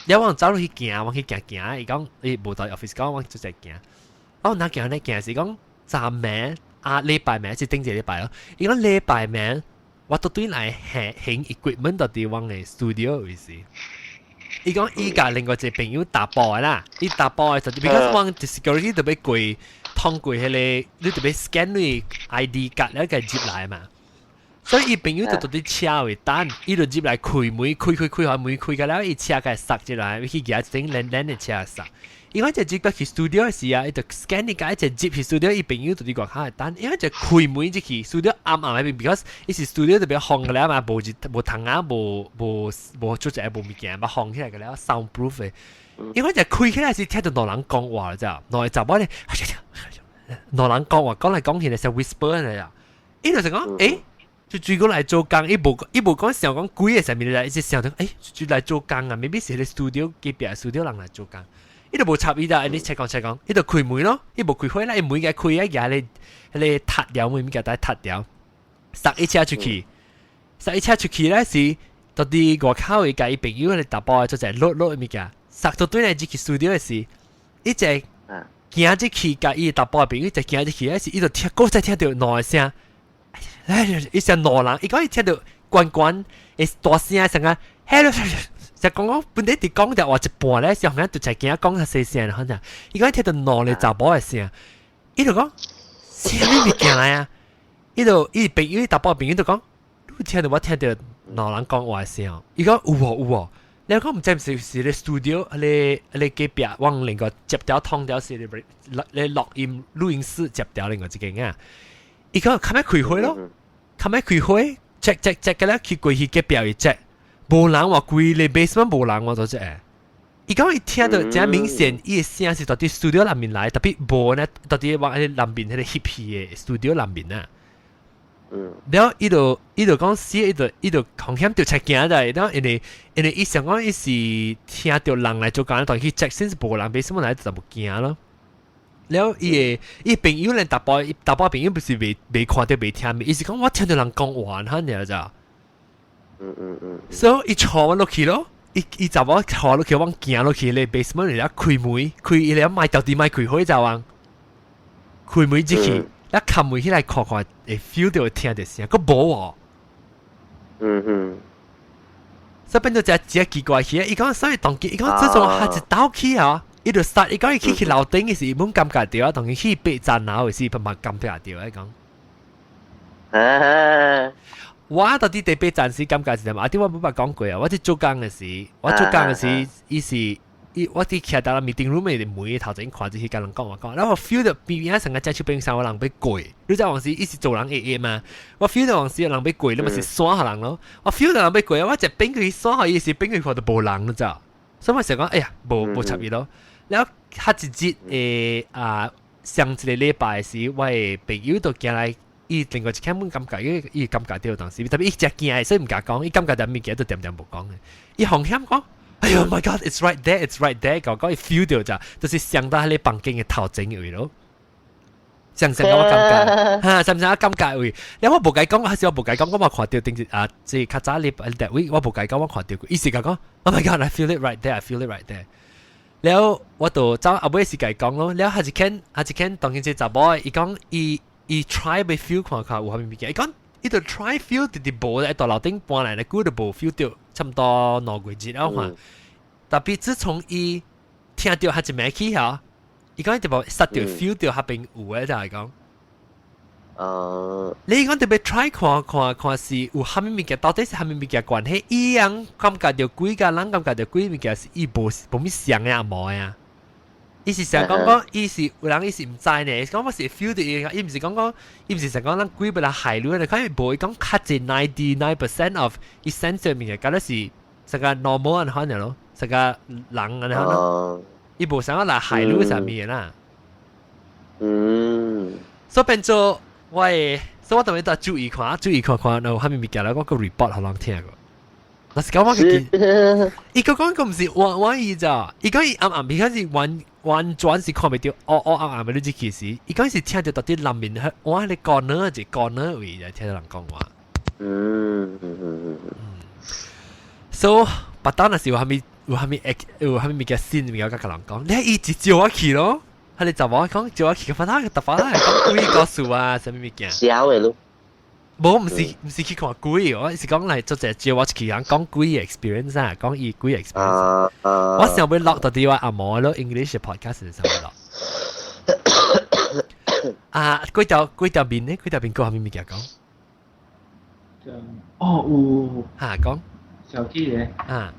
[SPEAKER 1] 然後我走落去行，我去行行，伊講伊無佇 office 講，我出來行。哦，若行咧行是講昨暝啊，禮拜暝是頂一禮拜咯。伊講禮拜暝，我都對來行行 equipment 到佇阮的 studio 位時。伊講伊共另外一個朋友搭步的啦，伊搭步的時陣，because 阮 security 特別過通過彼個，你特別 scan 你 ID 卡了共入來嘛。所以伊朋友就佇佇車位等，伊就入來開門，開開開開門開個了，伊車共塞入來，去舉一頂連連的車塞。伊講只入去 studio 時啊，伊就 scan 你共一隻入去 studio，伊朋友就佇外口等，因為就開門入去 studio 暗暗彼邊，because 伊是 studio 特別封個了嘛，無一無窗仔，無無無做一個無物件，嘛封起來個了，soundproof 的。因為就開起來是聽到兩人講話咋，兩個查某咧，兩人講話講來講去咧，像 whisper 嚟啊。伊就是講，欸，就追過來做工，伊無伊無講想講鬼的啥物來，伊是想講，欸，就來做工啊，maybe 是個 studio 隔壁 studio 人來做工。伊就無插伊啦，你切講切講，伊就開門咯，伊無開火啦，伊門共開啊，舉咧彼個踢掉門，物件帶踢掉，塞一車出去，塞一車出去咧是，到佇外口伊共伊朋友咧查埔做者落落物件，塞到對來入去 studio 的時，伊就行入去共伊查埔朋友就行入去咧時，伊就聽，閣再聽著兩個聲，哎，伊聲兩人，伊講伊聽著懸懸會大聲聲啊，hello。就講講本地佇講著話一半咧，上面就才驚講較細聲，反正伊講聽到兩個查某的聲，伊就講啥物物件來啊？伊就伊朋友查埔朋友就講，你聽到我聽到兩人講話的聲，伊講有哦有哦，你講毋知是是咧 studio，彼個彼個隔壁往另個接掉通掉是咧咧錄音錄音室接掉另外一間啊，伊講較欲開火咯，較欲開火，check check check 個咧去過去隔壁去 check。無人話規個 basement 無人我都知。伊講伊聽到誠明顯，伊的聲是佇佇 studio 內面來，特別無呢，佇佇往彼個南面彼個翕戲的 studio 內面啊。然後伊就伊就講死，伊就伊就風險就出驚的，然後因為因為伊想講伊是聽著人來做工，但去 check 先是無人，basement 來就無驚咯。然後伊的伊朋友咧，查埔查埔朋友不是未未看著未聽，伊是講我聽著人講話，哈爾咋？所以伊帶我落去咯，伊伊查某帶我落去，我行落去咧 basement 裡開門，開伊咧賣到底賣開火就啊，開門入去，一冚門起來看看，會 feel 到會聽到聲，閣無哦。所以變做只只奇怪去，伊講所以當伊講這種係一倒去啊，伊就 start，伊講伊去樓頂嘅時，伊冇感覺到啊，當伊去八層樓嘅時，伊嘛感覺到伊講。我到底第八層時感覺是啥物？啊，啲我冇捌講過啊。我佇做工嘅時，我做工嘅時，伊是伊我佇徛佇 meeting room 嘅門頭前看住彼共人講話講，然後我 feel 到邊邊仔成個隻手邊上有人欲過，你知往時伊是做人會會嘛？我 feel 到往時有人欲過，你咪是刷予人咯。我 feel 到人欲過，我一變過去刷予伊時，變過去看到無人，你知？所以我想講，哎呀，無無插伊咯。然後較一日啊，上一個禮拜時，我的朋友就行來。伊另外一間本感覺，伊伊感覺到當時，特別伊誠驚，所以毋敢講，伊感覺到物件都點點無講嘅。伊風險講，哎喲，My God，it's right there，it's right there，講講伊 feel 到咋，就是想到彼個房間嘅頭前位咯。像像我感覺，哈，像像我感覺位，然後我無共伊講，還是我無共伊講，我嘛看到頂日啊，這較早禮拜位，我無共伊講，我看到過，伊是共講，Oh my God，I feel it right there，I feel it right there。然後我就走後尾是共伊講咯，然後還一間，還一間當今這查某，伊講伊。伊 try 欲 feel 看看有啥物物件，伊講伊就 try feel 直直無喺大樓頂搬來的久都無 feel 到，差不多2個月了看。特別自從伊聽到彼一暝去吼，伊講伊就無實到 feel 到彼邊有的就係講。你講特別 try 看看看是有啥物物件，到底是啥物物件關係？伊樣感覺到鬼佮人感覺到鬼物件是伊無無物像的啊無呀。伊是想講講，伊是有人伊是毋知呢，講我是 feel 到伊，伊毋是講講，伊毋是想講咱鬼欲來害你，你看伊無伊講較濟99% of 伊 sense 物件，敢若是成個 normal 按款咯，成個人按呢款咯，伊無想要來害你啥物的啦。所以變做我的，所以我特別都注意看，注意看看，有啥物物件來，我閣 report 予人聽過。若是講我記，伊閣講個毋是我我伊咋，伊講伊暗暗邊開始完完全是看袂著，烏烏暗暗的你這其實，伊講是聽著到底南面，我喺個 corner 一 corner 位來聽著人講話。So，別當若是有啥物有啥物有啥物物件新物件，佮人講，你伊一招我去咯，佢哋就話講招我去，反正特反正係講鬼故事啊，啥物物件。
[SPEAKER 2] 小的咯。
[SPEAKER 1] 無，毋是毋是去看鬼，我是講來做者招我去人講鬼 experience 啊，講伊鬼 experience。我想欲錄到底我阿毛咯，English podcast 是啥物錄？啊，幾條幾條面呢？幾條面講啥物物件講？
[SPEAKER 3] 哦，有。
[SPEAKER 1] 哈講。
[SPEAKER 3] 小記咧。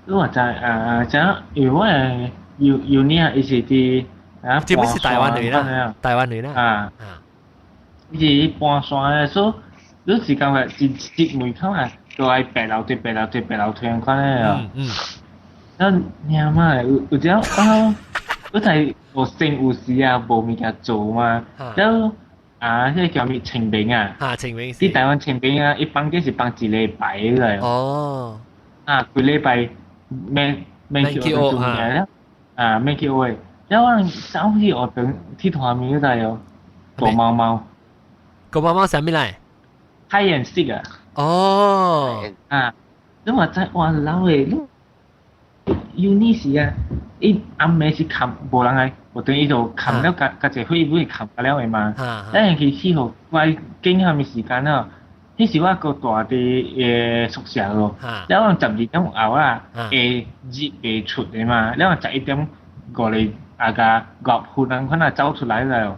[SPEAKER 3] 你話知啊？這因為我的有有領伊是佇啊，
[SPEAKER 1] 這本是台灣女啦，台灣女啦。
[SPEAKER 3] 啊。伊是搬山的，所以你是感覺一一門口啊，都愛爬樓梯、爬樓梯、爬樓梯按款的哦。咱娘媽有有這啊，我在無閒有時啊，無物件做嘛。然後啊，彼個叫咩清明啊？
[SPEAKER 1] 啊，清明。
[SPEAKER 3] 佇台灣清明啊，伊放假是放一禮拜來。啊，規禮拜免免去學做物件啊，免去學。然後我走去學堂𨑨迌物，你知哦？躲貓貓。
[SPEAKER 1] 躲貓貓啥物來？
[SPEAKER 3] Hide and seek 啊！
[SPEAKER 1] 哦，
[SPEAKER 3] 啊，你話知哇老的，你 uni 時啊，伊暗暝是冚無人來，無等伊就冚了共共一個伙尾冚了的嘛。咱去去予我緊啥物時間啊？彼時我閣住佇宿舍咯，了我12點後啊，會入袂出的嘛，了我11點五十啊五分按款啊走出來了。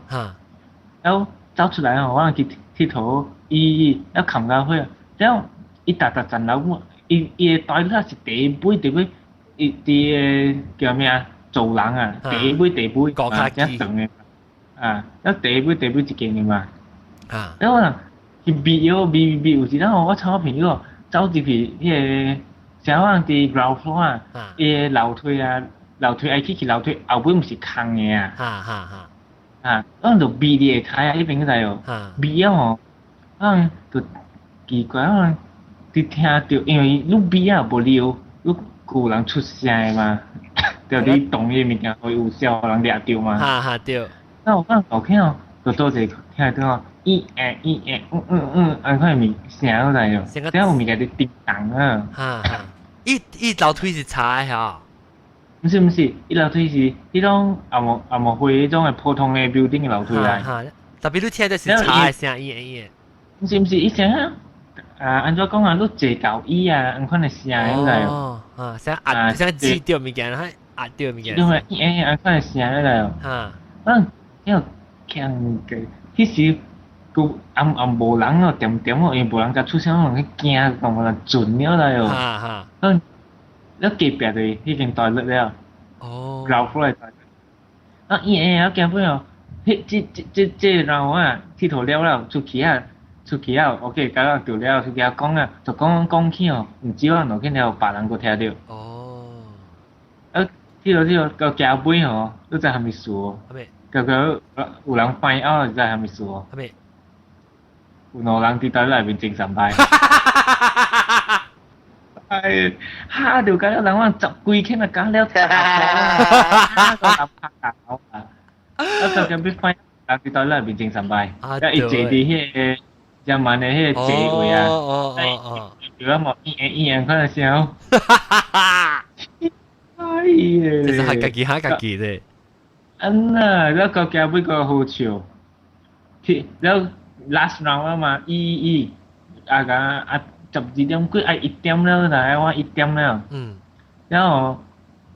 [SPEAKER 3] 了走出來吼，我去𨑨迌伊伊了冚到伙，了伊逐逐層樓，伊伊的台仔是第一尾第尾，伊佇個叫咩啊？走廊啊，第一尾第尾啊，遮長的，啊，了第一尾第尾一間的嘛。了我人去避哦避避，有時陣我參我朋友走入去彼個，像我人佇 ground floor 啊，伊個樓梯啊，樓梯愛去去樓梯後尾毋是空的啊。啊，我人就避佇下跤啊，彼邊個知哦？避啊吼，我人就奇怪，我人佇聽著，因為你避啊無溜，你有人出聲的嘛？著你動彼個物件會有小人掠著嘛？
[SPEAKER 1] 哈哈對。
[SPEAKER 3] 那我講後起哦，就倒一個聽著哦，咦欸咦欸，嗯嗯嗯，按款物聲你知哦？聲有物件佇叮當啊。
[SPEAKER 1] 哈哈，伊伊樓梯是柴吼？
[SPEAKER 3] 毋是毋是，伊樓梯是彼種紅毛紅毛灰彼種的普通的 building 的樓梯來。
[SPEAKER 1] 特別你聽到是茶的聲音音。
[SPEAKER 3] 毋是毋是，伊聲啊，啊，按怎講啊？你坐到椅啊，按款的聲來。
[SPEAKER 1] 哦，啊，聲壓聲擠掉物件，壓掉物件。
[SPEAKER 3] 因為伊按款的聲來。
[SPEAKER 1] 哈。
[SPEAKER 3] 嗯，因為聽個，彼時閣暗暗無人哦，恬恬哦，因為無人共出聲，人去驚，講人準了來哦。
[SPEAKER 1] 哈哈。
[SPEAKER 3] 嗯，了隔壁就是彼間大樂了。
[SPEAKER 1] 哦。
[SPEAKER 3] 老虎來大樂。啊，伊會啊，驚本哦，彼這這這這人啊，𨑨迌了了出去啊，出去啊，OK，甲人著了出去啊講啊，就講講起哦，毋止我兩間了，別人閣聽著。
[SPEAKER 1] 哦。
[SPEAKER 3] 啊，𨑨迌𨑨迌到行尾吼，你知啥物事無？
[SPEAKER 1] 啥物？
[SPEAKER 3] 結果有人翻拗，你知啥物事無？
[SPEAKER 1] 啥物？
[SPEAKER 3] 有兩人佇台內面前三擺。哎，嚇著甲了人我十幾間啊，講了大個人拍搞啊！啊，就咁要翻人佇台內面前三擺，啊，伊坐佇彼個人慢的彼個座位啊，
[SPEAKER 1] 哦哦哦，
[SPEAKER 3] 就咁無咿咿咿可能笑。哎呀！
[SPEAKER 1] 這是係家己嚇家己的。
[SPEAKER 3] 嗯啊，了到後尾個好笑，了 last round 啊嘛，一一啊個啊12點幾啊1點了，來我1點了。然後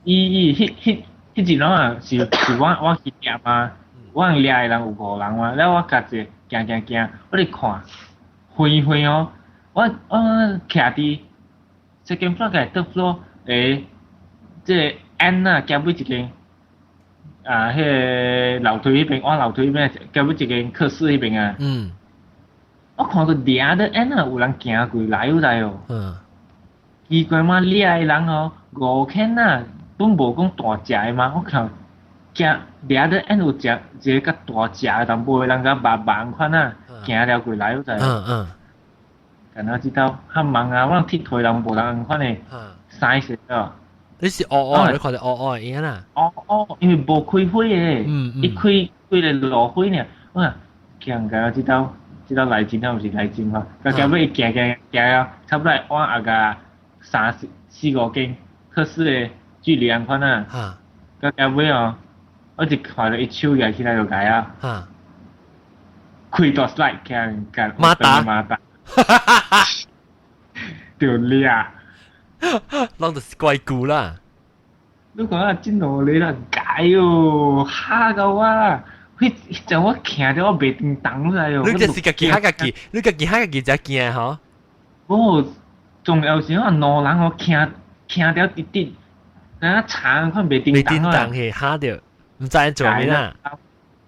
[SPEAKER 3] 伊伊彼彼彼一輪啊是是我我去掠嘛，我掠的人有五人嘛，了我家己行行行，我咧看，遠遠哦，我我徛佇 second floor 個 third floor 這個 end 啊，行尾一間。啊，彼個樓梯彼邊，往樓梯彼邊，行尾一間課室彼邊啊。我看到掠的 end 啊，有人行過來有來哦。奇怪嘛，掠的人哦，五間啊，本無講大隻的嘛，我看行掠的 end 有隻一個較大隻的，淡薄的人較肉肉款啊，行了過來有來。敢若這道較忙啊，我𨑨迌人無人款的 size 哦。
[SPEAKER 1] 你是烏烏，你看著烏烏的影啦。
[SPEAKER 3] 烏烏，因為無開火的，伊開開個爐火爾，我講行到這道，這道來真啊，毋是來真吼，到後尾伊行行行啊，差不多往後個三四四五間課室的距離按款啊。到後尾哦，我一看著伊手舉起來就來啊。開大 slide 行行
[SPEAKER 1] 馬達
[SPEAKER 3] 馬達，就掠。
[SPEAKER 1] 攏就是怪故啦。
[SPEAKER 3] 你看啊，真努力啦，解哦，嚇到我啦！彼彼陣我徛著我袂當動來哦。
[SPEAKER 1] 你這是家己嚇家己，你家己嚇家己才驚吼。
[SPEAKER 3] 無，重要是我兩人我徛徛著直直，啊長款袂叮當
[SPEAKER 1] 袂叮當去嚇著，毋知做咩啦。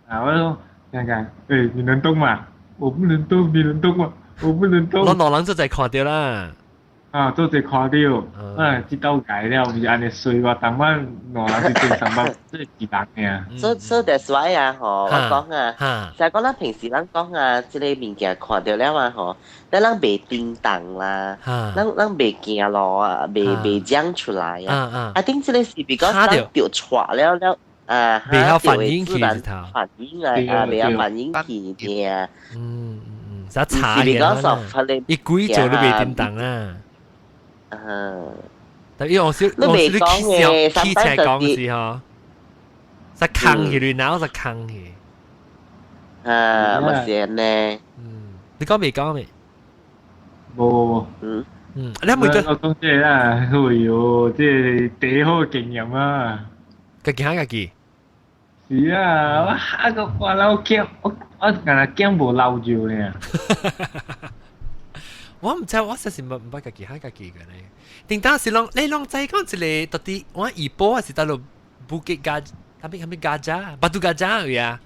[SPEAKER 3] 啊，我講，看看，欸，你能動嗎？我不能動，你能動嗎？我不能動。
[SPEAKER 1] 我兩人就在看著啦。
[SPEAKER 3] 啊，做者看著，啊，這道解了，毋是按呢衰我，當晚兩人是正常班，這是一人爾。
[SPEAKER 2] So that's why 啊，吼，我講啊，就係講咱平時咱講啊，這個物件看著了啊，吼，咱咱袂叮當啦，咱咱袂驚路啊，袂袂講出來啊。I think 這個是 because 咱著帶了了啊，
[SPEAKER 1] 袂曉反應去
[SPEAKER 2] 反應啊，啊，袂曉反應去嘅。
[SPEAKER 1] 嗯嗯，使查嘅，伊鬼做都袂叮當啊。
[SPEAKER 2] 嗯，
[SPEAKER 1] 但因為我是我是你起笑起來講是吼，是扛起來，然後是扛起。
[SPEAKER 2] 啊，咪是呢？
[SPEAKER 1] 嗯，你講未講未？
[SPEAKER 3] 無無無。
[SPEAKER 2] 嗯
[SPEAKER 1] 嗯，你每個
[SPEAKER 3] 我講這個啦，哎喲，這個第好經驗啊！
[SPEAKER 1] 家己嚇家己。
[SPEAKER 3] 是啊，我嚇個我老驚，我我敢若驚無留住呢。
[SPEAKER 1] 我毋知，我實是毋捌家己嚇家己嘅咧。頂當時攏你攏知講一個到底我怡保還是佗落 Bukit Gajah，啥物啥物 Gajah，Batu Gajah 位啊？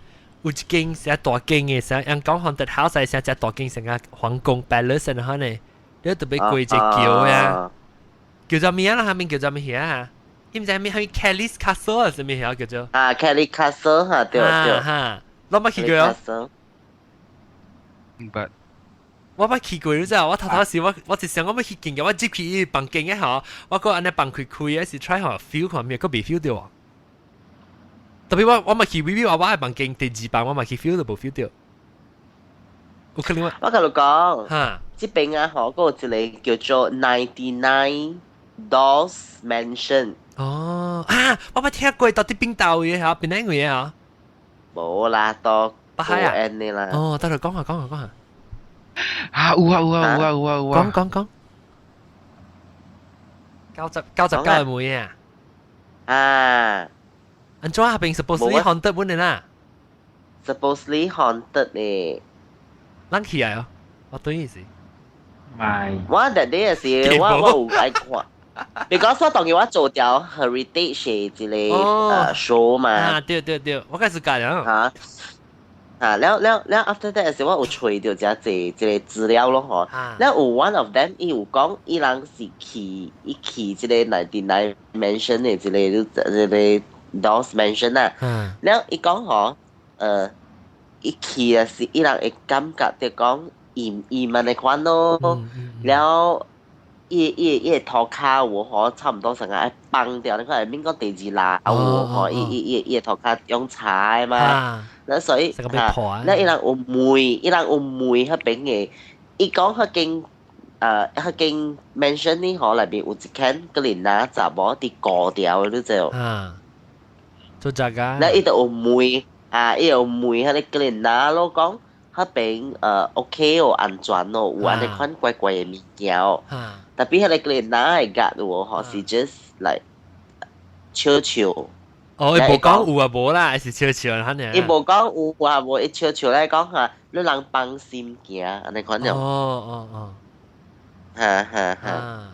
[SPEAKER 1] 有一間是大間嘅，像人講 haunted house 係像隻大間成個皇宮 palace 咁樣呢。你特別過一個橋啊，叫做咩啊？下面叫做咩啊？伊毋知咩係 Kellie's Castle 啊？啥物遐叫做？
[SPEAKER 2] 啊，Kellie Castle 哈，對對。
[SPEAKER 1] 哈，攏捌去過哦。
[SPEAKER 4] 毋捌。
[SPEAKER 1] 我捌去過，你知我頭頭時我我是想我欲去見嘅，我入去伊房間嘅吼，我閣按呢房開開嘅是 try 下 feel 看咩，閣未 feel 著啊。特別我我嘛去微微娃娃嘅房間第二房，我嘛去 feel 都無 feel 著。有可能我
[SPEAKER 2] 我共你講，
[SPEAKER 1] 哈，
[SPEAKER 2] 這邊啊，吼，閣有一個叫做 99 Dolls Mansion。
[SPEAKER 1] 哦，啊，我捌聽過，到底邊度嘅嚇？邊哪位啊？
[SPEAKER 2] 無啦，到
[SPEAKER 1] 北海啊？
[SPEAKER 2] 無啦。
[SPEAKER 1] 哦，得啦，講下講下講下。
[SPEAKER 4] 啊，有啊有啊有啊有啊有啊。
[SPEAKER 1] 講講講。99九係妹啊？
[SPEAKER 2] 啊。
[SPEAKER 1] 按怎下邊 supposedly haunted 本嚟啦
[SPEAKER 2] ？Supposedly haunted 咧。
[SPEAKER 1] 咱去啊？我對意思。
[SPEAKER 3] 唔係。
[SPEAKER 2] 我 that day 是我有愛看。because 我當時我做掉 heritage 一個show 嘛。
[SPEAKER 1] 啊，對對對，我開始教了。
[SPEAKER 2] 嚇！啊，了了了，after that 時我有揣到這濟這個資料咯嗬。了有 one of them 伊有講，伊人是去伊去這個 99 mansion 的這個這個 Dolls Mansion 啊。了伊講嗬，伊去的是伊人會感覺著講，伊伊問的款咯。了。伊伊伊個塗跤有嗬，差唔多成個愛崩掉，你看免講第二樓有嗬，伊伊伊伊個塗跤用柴的嘛，那所以嚇，那伊人有問，伊人有問彼邊的，伊講彼間彼間 mansion 呢嗬，內面有一間個囡仔查某佇孤條，你知無？
[SPEAKER 1] 啊，做這個。
[SPEAKER 2] 那伊就有問，啊，伊有問彼個囡仔咯講。彼邊OK 哦，安全哦，有按呢款怪怪的物件哦。Tapi 彼個囡仔的 guard 有嗬，是 just like 笑笑。
[SPEAKER 1] 哦，伊無講有啊無啦，還是笑笑肯定。
[SPEAKER 2] 伊無講有啊無，伊笑笑來講嚇，你人放心行，按呢款樣。
[SPEAKER 1] 哦哦哦。
[SPEAKER 2] 哈哈哈。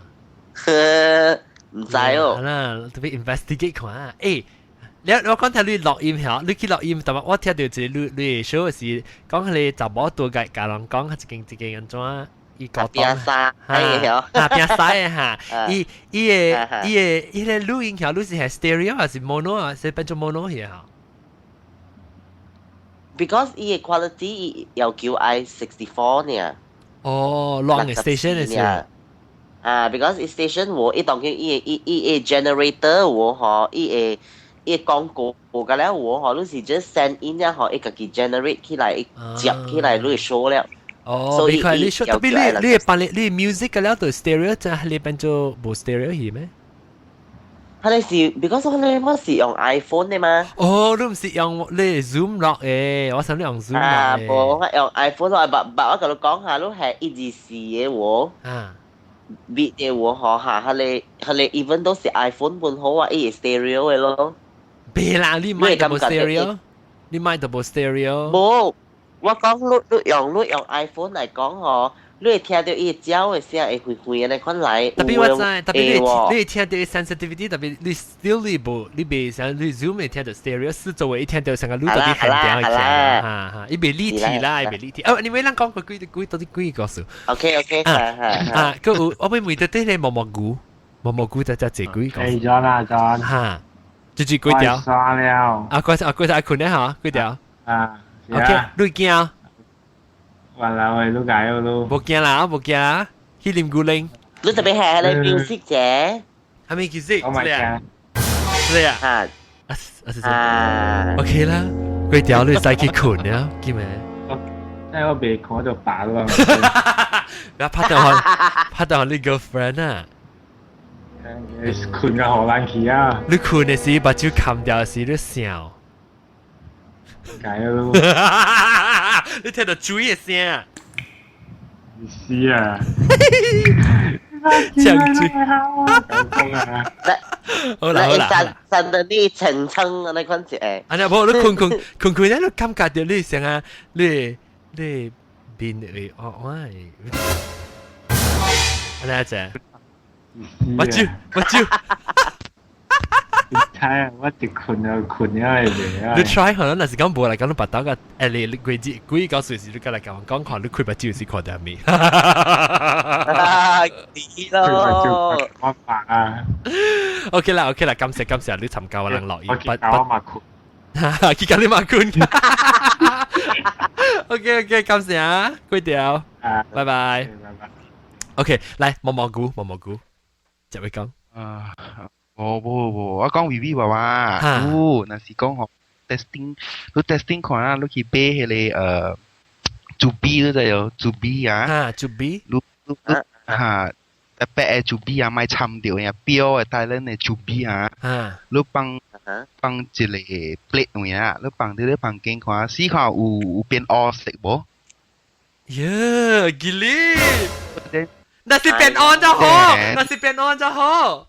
[SPEAKER 2] 毋知哦。
[SPEAKER 1] 好啦，特別 investigate 看。欸，你我講聽你錄音嚇，你去錄音，但係我聽到一個你你 show 是講彼個查某拄共共人講，一間一間按怎？伊高
[SPEAKER 2] 變沙，
[SPEAKER 1] 嚇，變沙的嚇，伊伊個伊個伊個錄音橋，你是係 stereo 還是 mono 啊？是變做 mono 去嚇
[SPEAKER 2] ？Because 伊個 quality 要求愛 64 呢。
[SPEAKER 1] 哦，long station 的是。
[SPEAKER 2] 啊，because station 我伊當佢伊個伊伊個 generator 我嗬，伊個伊廣告個了我嗬，你是 just send in 了嗬，伊家己 generate 起來，接起來你 show 了。
[SPEAKER 1] 哦，你看你 show，特別你你把你你 music 個了就 stereo，就係你變做無 stereo 去咩？
[SPEAKER 2] 佢哋是，because 我哋我是用 iPhone 的嘛。
[SPEAKER 1] 哦，你毋是用你 Zoom 落的，我想你用 Zoom
[SPEAKER 2] 啊，無，我用 iPhone，我捌捌我共你講下，你係1、2、4的喎。
[SPEAKER 1] 啊。
[SPEAKER 2] beat 的喎，嗬嚇，佢哋佢哋 even 都是 iPhone 本好啊，伊係 stereo 的咯。
[SPEAKER 1] 別啦，你買就無 stereo，你買就無 stereo。
[SPEAKER 2] 無，我講你你用你用 iPhone 來講嗬。你會聽到伊鳥的聲會飛飛按呢款來。
[SPEAKER 1] 特別我知，特別你你會聽到 sensitivity，特別你 still 你無你袂像你 Zoom 會聽到 stereo，四周圍一聽到成個你到底很點會聽哈哈，伊袂立體啦，伊袂立體。哦，你咪咱講過幾幾到底幾個故事
[SPEAKER 2] ？OK OK，
[SPEAKER 1] 啊啊，閣有我欲問到底咧毛毛菇，毛毛菇在這這幾個。
[SPEAKER 3] 欸，咗啦咗。
[SPEAKER 1] 哈，這這幾條。
[SPEAKER 3] 關了。
[SPEAKER 1] 啊，關啊關啊困咧嚇，幾條。
[SPEAKER 3] 啊。
[SPEAKER 1] OK，你驚？
[SPEAKER 3] 還啦，我都解咯。
[SPEAKER 1] 無驚啦，無驚，去啉牛奶。
[SPEAKER 2] 你特別係迄個 music 啫。
[SPEAKER 1] 係咪 music？
[SPEAKER 3] 我咪驚。
[SPEAKER 1] 是啊。
[SPEAKER 2] 啊。
[SPEAKER 1] 啊啊 OK 啦，幾條你使去困了，記未？
[SPEAKER 3] 即係我未困就飽啦。
[SPEAKER 1] 不要拍電話，拍電話你 girlfriend 啊。
[SPEAKER 3] 困個荷蘭去啊！
[SPEAKER 1] 你困的時，目睭冚掉時，你笑。
[SPEAKER 3] 解咯。
[SPEAKER 1] 你聽到水的聲。
[SPEAKER 3] 是啊。
[SPEAKER 1] 搶水。
[SPEAKER 3] 講啊！
[SPEAKER 1] 好啦好啦。
[SPEAKER 2] 神的你層層啊，那款子誒。
[SPEAKER 1] 啊，無你困困困困，你感覺到你成啊，你你面會哦，我會。安尼只。目睭目睭。
[SPEAKER 3] 你睇啊，我一困就困了會袂啊。
[SPEAKER 1] 你 try 可能若是講無來講，你腹肚個誒你幾日幾個隨時你過來共我講看，你開目睭是看到咩？
[SPEAKER 2] 啊，是咯。
[SPEAKER 3] 我白啊。
[SPEAKER 1] OK 啦 OK 啦，感謝感謝你參加我人樂意。
[SPEAKER 3] 我去教我嘛困。
[SPEAKER 1] 去教你嘛困。OK OK，感謝啊，關掉。
[SPEAKER 3] 啊，
[SPEAKER 1] 拜拜。
[SPEAKER 3] 拜拜。
[SPEAKER 1] OK，來毛毛菇毛毛菇，接位講。
[SPEAKER 4] 啊。無無無，我講維維娃娃，有，若是講吼 testing，你 testing 看啊，你去買彼個豬鼻你知無？豬鼻啊，
[SPEAKER 1] 啊，豬鼻，
[SPEAKER 4] 你你哈，特別嘅主筆啊，莫參著呀，標嘅 Thailand 嘅主筆啊，你放放一個 plate 位啊，你放佇你房間看，試看有變烏色無？
[SPEAKER 1] 耶，吉利！那是變按就好，那是變按就好。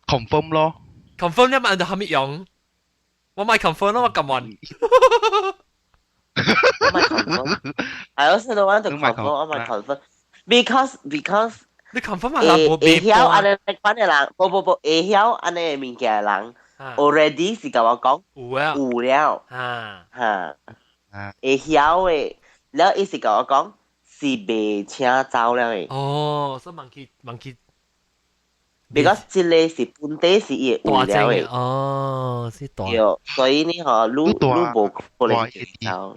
[SPEAKER 4] confirm 咯
[SPEAKER 1] ，confirm 一晚就後面用，我咪 confirm 咯，我撳完。
[SPEAKER 2] 我咪 confirm。I also don't want to confirm，我咪 confirm。Because
[SPEAKER 1] 你 confirm 嘛？會
[SPEAKER 2] 會曉按呢款的人，無無無會曉按呢物件的人，already 是共我講
[SPEAKER 1] 有啊，
[SPEAKER 2] 有了，哈，會曉的，了伊是共我講是袂請走了的。
[SPEAKER 1] 哦，所以問佢問佢
[SPEAKER 2] ，because 這個是本地是伊會有了的。
[SPEAKER 1] 哦，是大。
[SPEAKER 2] 對，所以你吼，你你無可能走。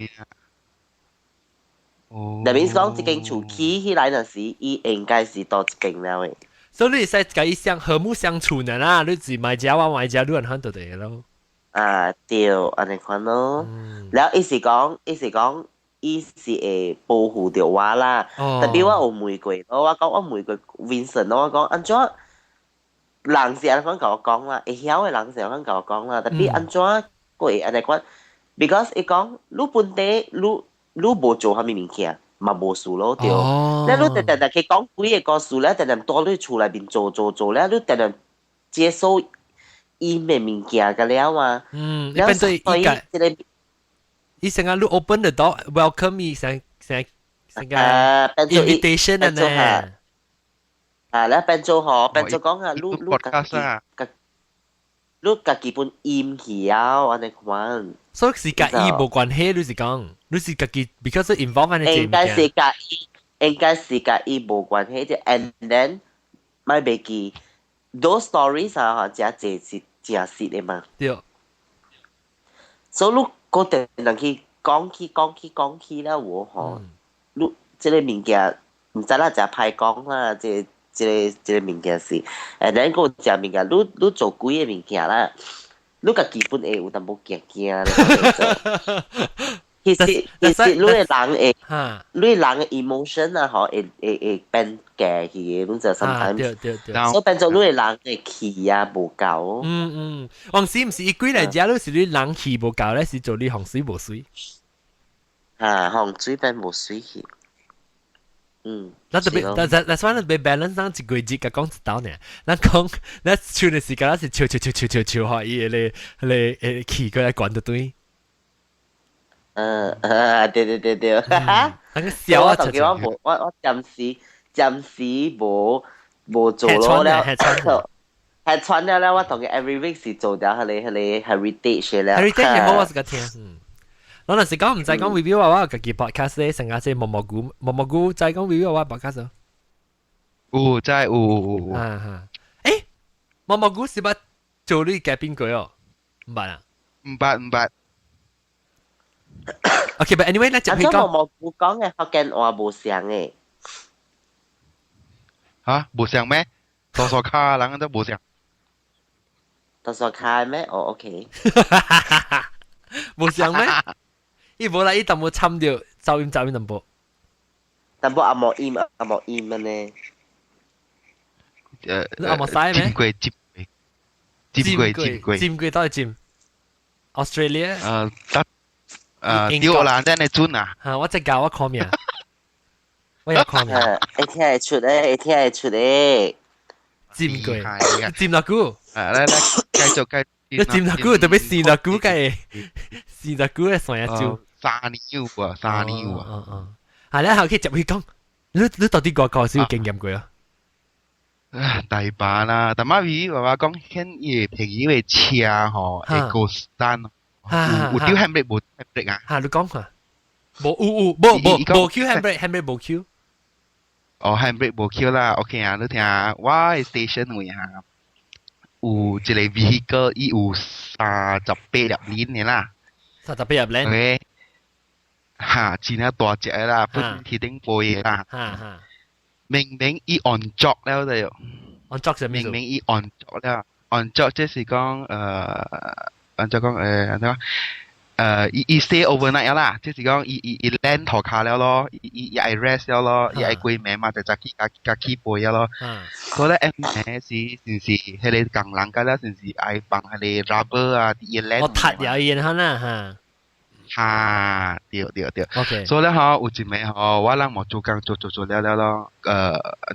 [SPEAKER 4] 哦，
[SPEAKER 2] 那邊講這間厝起起來那時，伊應該是到這間了的。
[SPEAKER 1] 所以你會使共伊相和睦相處的啦，你是買食我買食，你按款就對咯。
[SPEAKER 2] 啊，對，按呢款咯。了伊是講，伊是講，伊是會保護著我啦。特別我有問過，我講我問過 Vincent，我講按怎人是按呢款共我講啦，會曉的人是按呢款共我講啦。特別按怎過會按呢款，because 伊講你本地你。你無做啥物物件，嘛無事咯，對。咧你定定去講幾个故事咧，定定蹛你厝內面做做做咧，你定定接受伊的物件個了嘛。
[SPEAKER 1] 嗯，你變做伊個，伊成個你 open the door welcome 伊成成成個 invitation 啊呢。
[SPEAKER 2] 啊，咧變做吼，變做講啊，你你家己，你家己本厭去啊，按呢款。
[SPEAKER 1] 所以是佮伊無關係，你是講，你是家己 because involve 按呢
[SPEAKER 2] 應該是佮伊，應該是佮伊無關係啫。And then 莫袂記，those stories 啊，真濟是真實的嘛。
[SPEAKER 1] 對。
[SPEAKER 2] 所以你閣定人去講起講起講起了有吼，你這个物件毋知啦，誠歹講啦，這個這个這个物件是，and then 閣有食物件，你你做鬼的物件啦。你家己本會有淡薄驚驚。其實其實你的人會，你的人的 emotion 啊，吼，會會會變假去的，你就 sometimes，
[SPEAKER 1] 對對對，
[SPEAKER 2] 所以變做你的人的氣啊無夠。
[SPEAKER 1] 嗯嗯，黃時毋是伊過來遮，你是你人氣無夠咧，是做你風水無媠。
[SPEAKER 2] 啊，風水變無媠去。嗯，
[SPEAKER 1] 咱特別，但但但係咱別 balance 上一個字共講一道呢。咱講，咱唱的時間，咱是笑笑笑笑笑笑，吼，伊個個個氣過來管得對。
[SPEAKER 2] 嗯啊，對對對對，
[SPEAKER 1] 哈哈，那個笑啊，
[SPEAKER 2] 我無我我暫時暫時無無做咯了，係穿了了，我同佢 every week 是做掉彼个彼个 heritage 了。
[SPEAKER 1] heritage 好，我是個聽。嗯，我那時講毋知講 review 話，我家己 podcast 咧，成日即毛毛菇毛毛菇知講 review 話 podcast。
[SPEAKER 4] 有知有有有。
[SPEAKER 1] 啊哈，誒，毛毛菇是捌做你嘉賓過哦？毋捌啊？
[SPEAKER 4] 毋捌毋捌。
[SPEAKER 1] OK，but anyway，咱就
[SPEAKER 2] 去講。毛毛菇講的福建話無像的。
[SPEAKER 4] 嚇，無像咩？多數卡人都無像。
[SPEAKER 2] 多數卡咩？哦，OK。
[SPEAKER 1] 無像咩？伊無啦，伊淡薄參著噪音噪音淡薄。
[SPEAKER 2] 淡薄阿毛音阿毛音呢？
[SPEAKER 1] 阿毛使咩？
[SPEAKER 4] 佔過佔過佔過佔過
[SPEAKER 1] 佔過到底佔？Australia？
[SPEAKER 4] 得。對啦，真係準啊！
[SPEAKER 1] 嚇，我只教我看名，我有看名。
[SPEAKER 2] 會聽會出咧，會聽會出咧。
[SPEAKER 1] 佔過，佔偌久？
[SPEAKER 4] 啊，來來，繼續繼續。
[SPEAKER 1] 你佔偌久？特別四偌久嘅，四偌久嘅算一招。
[SPEAKER 4] 3年有啊，3年有啊。
[SPEAKER 1] 嗯嗯。係咧，後期接去講，你你到底個個是有經驗過啊？
[SPEAKER 4] 啊，大把啦！但媽咪爸爸講，牽伊朋友的車吼，會過山。有丟 handbrake 無 handbrake 啊？
[SPEAKER 1] 嚇，你講下。無有有無無無 Q handbrake handbrake 無 Q。
[SPEAKER 4] 哦，handbrake 無 Q 啦，OK 啊，你聽我的 station 位哈，有一個 vehicle，伊有38粒輪的啦。
[SPEAKER 1] 38粒輪。
[SPEAKER 4] OK，嚇，真係大隻的啦，本鐵頂背的啦。
[SPEAKER 1] 哈哈。
[SPEAKER 4] 明明伊 on job 了就。
[SPEAKER 1] on job 係咩？
[SPEAKER 4] 明明伊 on job 了，on job 即是講按怎講按怎講？伊 stay overnight 啦，就是講伊 land 塗跤了咯，伊愛 rest 了咯，伊愛過暝嘛，就早起加加起飛了咯。所以咧，暝時是是彼個工人個咧，是是愛放彼個 rubber 啊，伊 land。
[SPEAKER 1] 我踢有煙可啦嚇。
[SPEAKER 4] 哈，對對對。
[SPEAKER 1] OK。
[SPEAKER 4] 所以咧吼，有一暝吼，我人無做工做做做了了咯，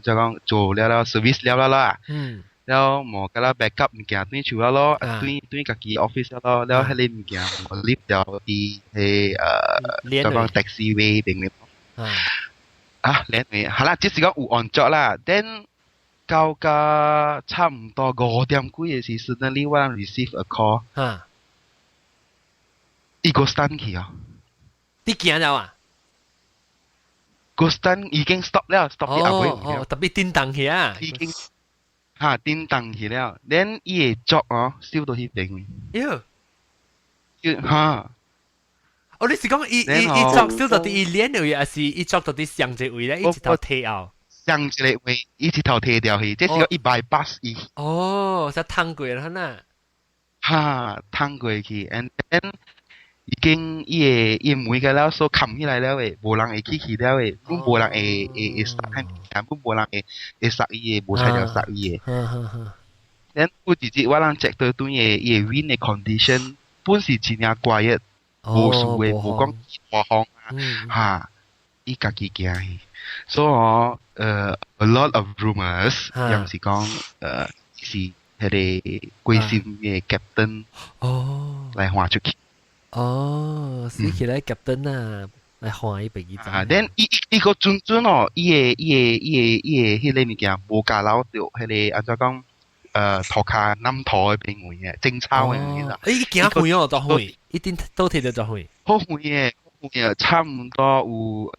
[SPEAKER 4] 就講做了了 service 了了啦。了無甲啦 backup 物件轉厝了咯，轉轉家己 office 了咯，了彼个物件無 leave 掉佇彼就講 taxiway 邊嘅。啊，連位，好啦，只是講有 on job 啦，then 到甲差唔多5點幾嘅時，suddenly 我 receive a call。伊個 stun 去啊！
[SPEAKER 1] 你驚了啊？
[SPEAKER 4] 個 stun 已經 stop 了，stop 佇後尾。
[SPEAKER 1] 哦，特別叮當去啊！
[SPEAKER 4] 已經哈叮當去了，then 伊個腳哦燒到彼邊。
[SPEAKER 1] 喲！
[SPEAKER 4] 哈！
[SPEAKER 1] 哦，你是講伊腳燒到佇伊臉位，還是伊腳到佇上一位咧？伊一頭提後。
[SPEAKER 4] 上一個位，伊一頭提掉去，這是個伊 bypass 伊。
[SPEAKER 1] 哦，才通過啦，呐。
[SPEAKER 4] 哈，通過去，and then 已經伊個門個了所冚起來了誒，無人會去去了誒，本無人會殺，根本無人會殺伊個，無才調殺伊個。then 有一日我人 check 到對伊個 wind 的 condition 本是真正 quiet，無事的，無講大風啊，哈，伊家己行去。所以哦，a lot of rumors，又是講是彼个鬼神的 captain 來換出去。
[SPEAKER 1] 哦，死起來 captain 啊，來換伊飛機。
[SPEAKER 4] 啊，then 伊個準準哦，伊個彼个物件無加留著彼個按怎講？塗跤南塗的邊位嘅，正草的物件。
[SPEAKER 1] 欸，伊行遠哦，多遠？一定都提到多遠？
[SPEAKER 4] 好遠嘅，好遠，差唔多有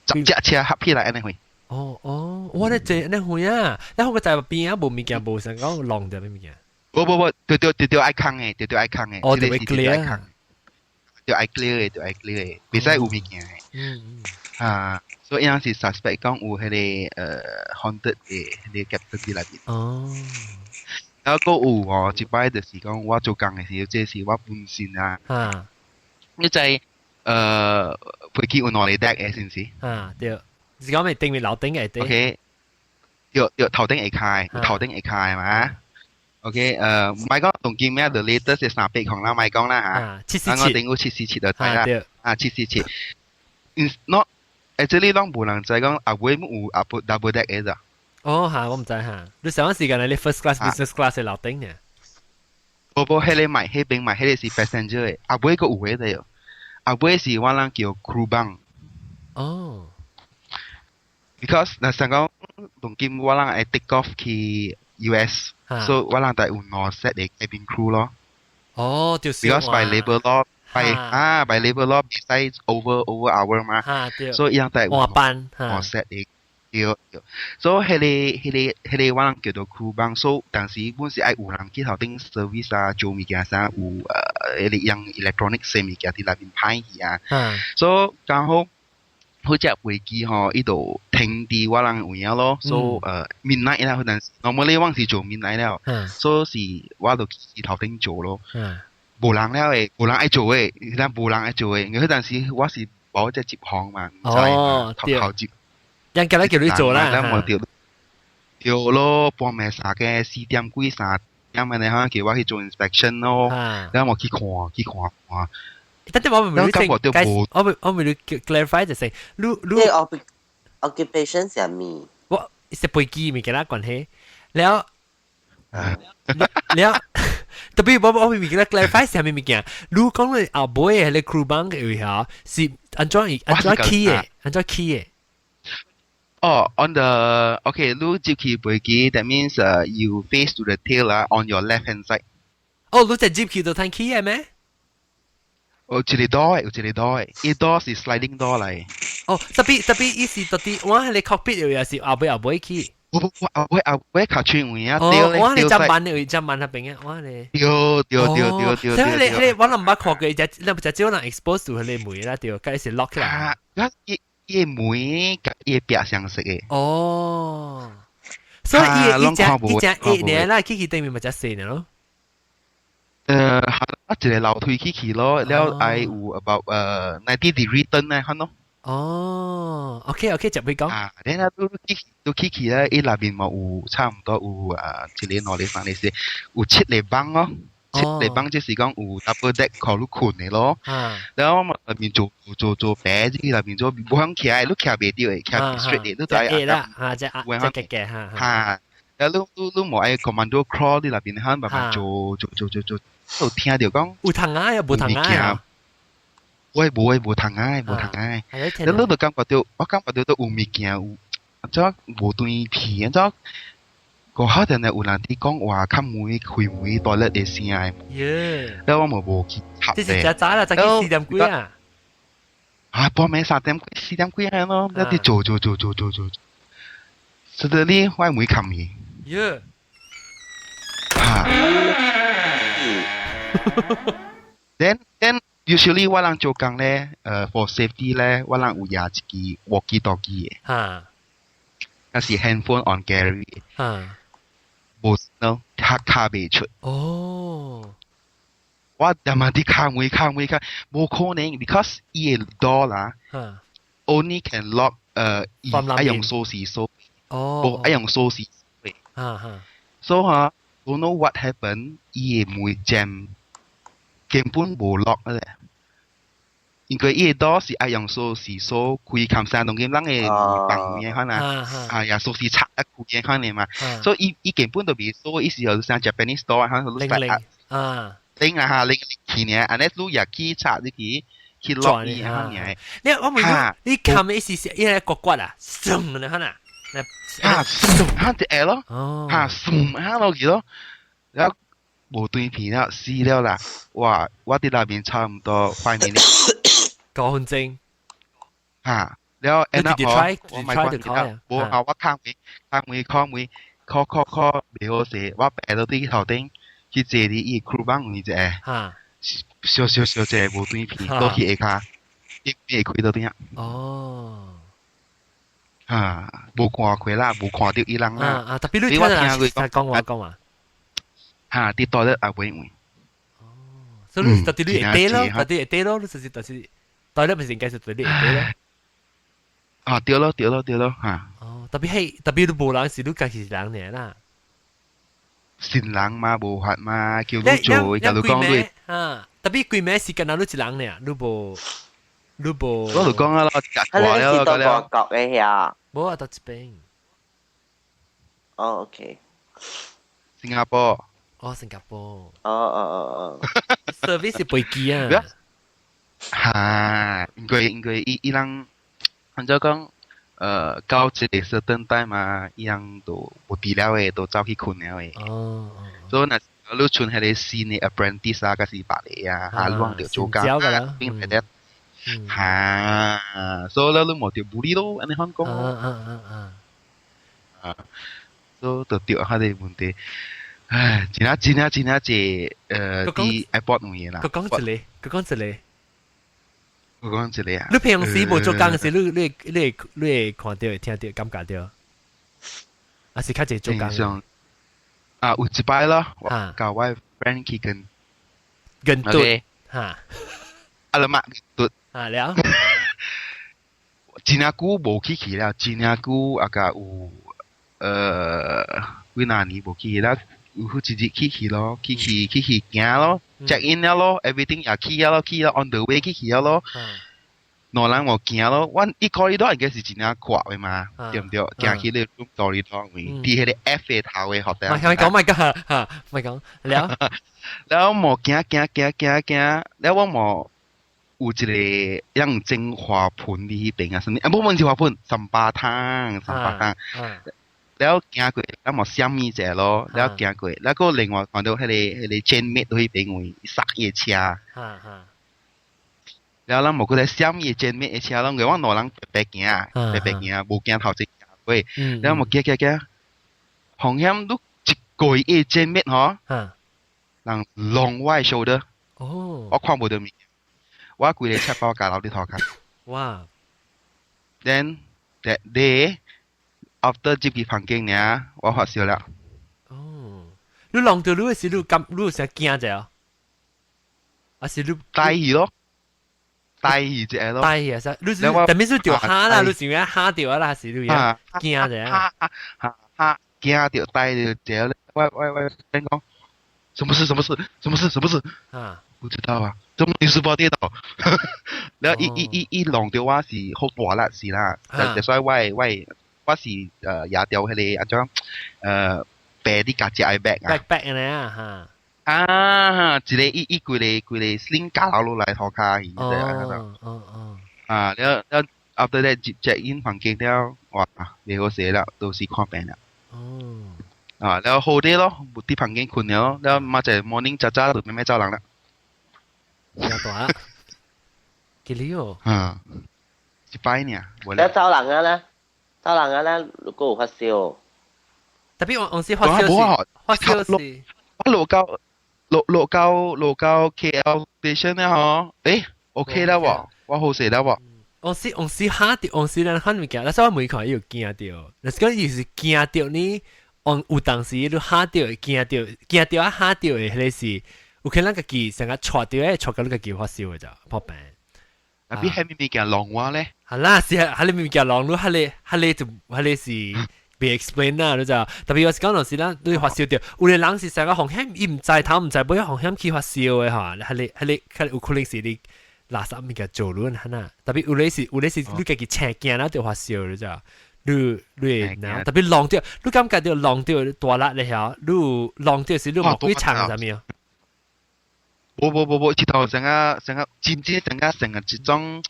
[SPEAKER 4] 10隻車合起來按呢遠。
[SPEAKER 1] 哦哦，我咧坐按呢遠啊，你好個在邊啊，無物件無想講弄著咩物件。
[SPEAKER 4] 無無無，對對對對愛空的，對對愛空的。
[SPEAKER 1] 哦，對 clear。
[SPEAKER 4] 對愛 clear 的，對愛 clear 的，袂使有物件的。啊，所以伊是 suspect 講有彼个haunted 的彼个 captain 佇內面。然後閣有哦，一擺就是講我做工的時候，這是我本身啊。你知飛機有兩个 deck 的，是毋是？
[SPEAKER 1] 啊，對。是講咪頂面樓頂嘅
[SPEAKER 4] 頂。OK，對對，頭頂會開，頭頂會開嘛。OK，唔係講當今咩 the latest 係380啦，唔係講啦嚇。
[SPEAKER 1] 747。
[SPEAKER 4] 我頂有747就知啦。啊，七四七。not actually 攏無人知講後尾有 double deck 的咋。
[SPEAKER 1] 哦，嚇，我毋知嚇。你上個時間你 first class、business class 的樓頂呢？
[SPEAKER 4] 無無，彼个買，彼邊買，彼个是 passenger 的，後尾閣有的喲。後尾是我人叫 crew bunk。Because 若想講，當今我人愛 take off 去 US，所以我人得有兩 set 的 cabin crew 咯。
[SPEAKER 1] 哦，就是。
[SPEAKER 4] Because by labor law，by labor law 袂使 over hour 嘛。所以伊人得
[SPEAKER 1] 換班。
[SPEAKER 4] 兩 set 的。對對，所以彼个我人叫做 crew bunk，所以當時本是愛有人去頭頂 service 啊，做物件啥有彼個用 electronic 啥物件佇內面歹去啊。所以剛好。彼隻飛機吼，伊就停佇我人位仔咯，所以midnight 啦，彼陣時，normally 我是做 midnight 了，所以是我就去頭頂做咯。無人了的，無人愛做的，咱無人愛做的，因為彼陣時我是無這執行嘛，毋知嘛，頭頭接。
[SPEAKER 1] 人家來叫你做啦。
[SPEAKER 4] 咱無對，對咯，半暝三更4點幾3點按呢，叫我去做 inspection 咯，然後我去看去看看。
[SPEAKER 1] 但係我未你我未你 clarify 就係，你你
[SPEAKER 2] occupation 是咩？
[SPEAKER 1] 我是飛機物件啦關係，了了特別我未記得 clarify 是啥物物件。你講你後尾係你 crew bunk 嘅位嚇，是按怎按怎起的？按怎起的？
[SPEAKER 4] 哦，on the okay，你入去飛機，that means you face to the tail 啦，on your left hand side。
[SPEAKER 1] 哦，你就入去就通起的咩？
[SPEAKER 4] 有一个 door，有一个 door，伊 door 是 sliding door 來。
[SPEAKER 1] 哦，特別特別意思到底我係你 cockpit 又是後尾後尾去？
[SPEAKER 4] 無無後尾後尾靠窗位啊，
[SPEAKER 1] 哦，我係砧板的位，砧板那邊啊，我係。
[SPEAKER 4] 對對對對對。
[SPEAKER 1] 所以你我毋捌看過，只你只少人 expose to 彼个門啦，對，該是 lock 起來。
[SPEAKER 4] 啊，伊伊門佮伊壁相識的。
[SPEAKER 1] 哦，所以伊伊隻伊隻一年啦，去去對面咪只細呢咯。
[SPEAKER 4] 啊一個樓梯起去咯，了愛有 about 90 degree turn 咧，看咯。
[SPEAKER 1] 哦，OK，就會講。
[SPEAKER 4] 啊，你咧都起都起去咧，伊內面嘛有差唔多有啊，一個兩個三個四，有七個房咯。七個房就是講有 double deck 可你睏的咯。然後我嘛內面做做做白這個內面做無響徛，你徛袂著的，徛 straight 的，你就愛
[SPEAKER 1] 啦，啊，只啊，只嘅嚇。
[SPEAKER 4] 嚇，然後你你你無愛 commando crawl 佇內面，響慢慢做做做做做，都聽著講。
[SPEAKER 1] 有窗仔又無窗仔啊？
[SPEAKER 4] 喂，無喂，無窗仔，無窗仔。你你就感覺著，我感覺著都有物件有，怎無斷片，怎個好陣有人佇講話較門開門 toilet 的聲的。
[SPEAKER 1] 耶！
[SPEAKER 4] 了我嘛無去插
[SPEAKER 1] 咧。這是真早啦，早起四點幾啊？
[SPEAKER 4] 啊，半暝3點4點幾啊咯，了佇做做做做做做，實在你我門冚去。
[SPEAKER 1] 耶！
[SPEAKER 4] 哈。Then usually 我人做工咧，for safety 咧，我人有攑一支 walkie talkie 的。那是 handphone on carry。無咯，卡卡袂出。我踮仔佇敲門敲門敲，無可能，because 伊个 door 啦，only can lock 伊愛用鎖匙鎖。無愛用鎖匙鎖。所以哈，don't know what happen，伊个門 jam，根本無 lock 咧。因為伊個 door 是愛用鎖匙鎖開，冚山當今咱個房門款啊，啊也鎖匙插一開款的嘛，所以伊伊根本就袂鎖，伊是有像 Japanese door 款，
[SPEAKER 1] 鈴啊，
[SPEAKER 4] 鈴啊哈，鈴去呢，按呢你也去插入去去 lock 伊款爾。
[SPEAKER 1] 你我問你，你冚的意思是伊個骨骨啊，鬆的款啊，
[SPEAKER 4] 啊鬆，哈就會咯，哈鬆哈落去咯，然後無斷片了，死了啦！哇，我佇內面差唔多 5 minutes。
[SPEAKER 1] 5分鐘。
[SPEAKER 4] 嚇，了後 end up
[SPEAKER 1] 我咪關機
[SPEAKER 4] 無啊，我敲門敲門敲門敲敲敲袂好勢，我爬到佇頭頂去坐佇伊 crew bunk 位者，小小小者無斷片，倒去下跤，伊會開到頂啊。嚇，無看過啦，無看著伊人啦。
[SPEAKER 1] 啊，特別你聽人講話講話。
[SPEAKER 4] 嚇，佇倒咧後尾位。
[SPEAKER 1] 哦，所以你特別你會底咯，特別會底咯，你就是就是。對咧，唔是應該是對你會底咯。
[SPEAKER 4] 啊，對咯，對咯，對咯，嚇。
[SPEAKER 1] 哦，特別係特別你無人是你家己是人爾啦。
[SPEAKER 4] 新人嘛，無法嘛，叫你做，叫你講你。
[SPEAKER 1] 啊，特別規暝時間你一人爾，你無你無。
[SPEAKER 4] 我就講啊咯，食過了，
[SPEAKER 2] 到外國的遐。
[SPEAKER 1] 無啊，到這邊。
[SPEAKER 2] 哦，OK。
[SPEAKER 4] 新加坡。
[SPEAKER 1] 哦，新加坡。
[SPEAKER 2] 哦哦哦哦。
[SPEAKER 1] service 是飛機啊。
[SPEAKER 4] 哈，因為伊伊人，按照講，到一個 certain time 嘛，伊人都無佇了的，都走去睏了的。所以若你賰彼個新的 apprentice 啊，抑是別个啊，哈，你攏著做工，變來咧，哈，所以咧你無著無理咯，按呢款講。啊，所以就著彼個問題。唉，真正真正真正濟，佇 airport 位啦。
[SPEAKER 1] 閣講一个，閣講一个。
[SPEAKER 4] 我講一個啊！
[SPEAKER 1] 你平時無做工時，你你你你會看著會聽著感覺著，還是較濟做工？
[SPEAKER 4] 啊，有一擺咯，我佮我 friend 去跟
[SPEAKER 1] 跟隊哈，
[SPEAKER 4] 阿了媽隊
[SPEAKER 1] 啊了，
[SPEAKER 4] 真正久無去去了，真正久啊個有幾若年無去去了，有好一日去去咯，去去去去行咯，check in 了咯，everything 也去了咯，去了 on the way 去去了咯。兩人無行咯，阮伊 corridor 應該是真正闊的嘛，對毋對？行去咧 corridor 位，佇彼個 F 的頭的 hotel。
[SPEAKER 1] 莫講莫講哈，莫講了。
[SPEAKER 4] 了無行行行行行，了我無有一個樣蒸花盆佇彼邊啊，啥物？啊，無毋是花盆，三巴湯，三巴湯。了行過，了無閃伊一下咯，了行過，了閣另外看著彼個 chain mate 佇彼邊位剎伊的車。了咱無閣來閃伊前面的車，攏因為阮兩人白白行，白白行，無行頭前行過。了無行行行，風險你一過伊前面吼，人挵我的 shoulder，我看無著物件，我規個赤包共留佇塗跤。
[SPEAKER 1] 哇
[SPEAKER 4] ！Then that day after 入去房間爾，我發燒了。
[SPEAKER 1] 哦，你挵著你的時，你感你有啥驚者？啊是你
[SPEAKER 4] 帶去咯，帶去一個咯。
[SPEAKER 1] 帶去啊！你是特別是著嚇啦，你是咩嚇著啦，還是你驚者？
[SPEAKER 4] 嚇嚇嚇驚著帶著一個，我我我聽講，什麼事？什麼事？什麼事？什麼事？
[SPEAKER 1] 啊！
[SPEAKER 4] 不知道啊，怎麼你是波跌倒？然後伊伊伊伊弄到我是好大力是啦，就所以我是也掉彼個按怎白啲夾只 bag 啊
[SPEAKER 1] ，backpack 呢啊
[SPEAKER 4] 嚇，啊一個伊伊規个規个 sling 架落來塗跤去，
[SPEAKER 1] 哦哦哦，
[SPEAKER 4] 啊，了了 after that check in 房間了，哇，袂好勢了，都是看病了。
[SPEAKER 1] 哦，
[SPEAKER 4] 啊，了好啲咯，佇房間睏了，了嘛就 morning 早早就慢慢走人啦。
[SPEAKER 1] 有大，幾哩哦？
[SPEAKER 4] 嗯，一擺爾。
[SPEAKER 2] 你走人啊咧？走人啊咧？如果有發燒，
[SPEAKER 1] 特別我我是發燒是發燒是，
[SPEAKER 4] 我落到 KL station 咧嗬，誒，OK 啦喎，我好勢啦喎。
[SPEAKER 1] 我是我是嚇著，我是咱看物件，那時我每看伊有驚著，若是講伊是驚著呢，on 有當時你嚇著驚著驚著啊嚇著的彼个是。有可能家己成個𤆬著的，𤆬到你家己發燒的咋破病。
[SPEAKER 4] 啊，比彼物件弄我咧？
[SPEAKER 1] 係啦，是啊，彼物件弄你，彼个彼個就彼個是袂 explain 啦，你知？特別我是講就是咱你發燒著，有的人是成個風險，伊毋知頭毋知尾，風險去發燒的吼，彼個彼個有可能是你垃圾物件做亂哈呐。特別有的是你家己青驚啦就發燒，你知？你你會特別弄著，你感覺著弄著大力咧曉，你弄著是你無幾長啥物啊？
[SPEAKER 4] 無無無無，一頭成個成個真正成個成個一種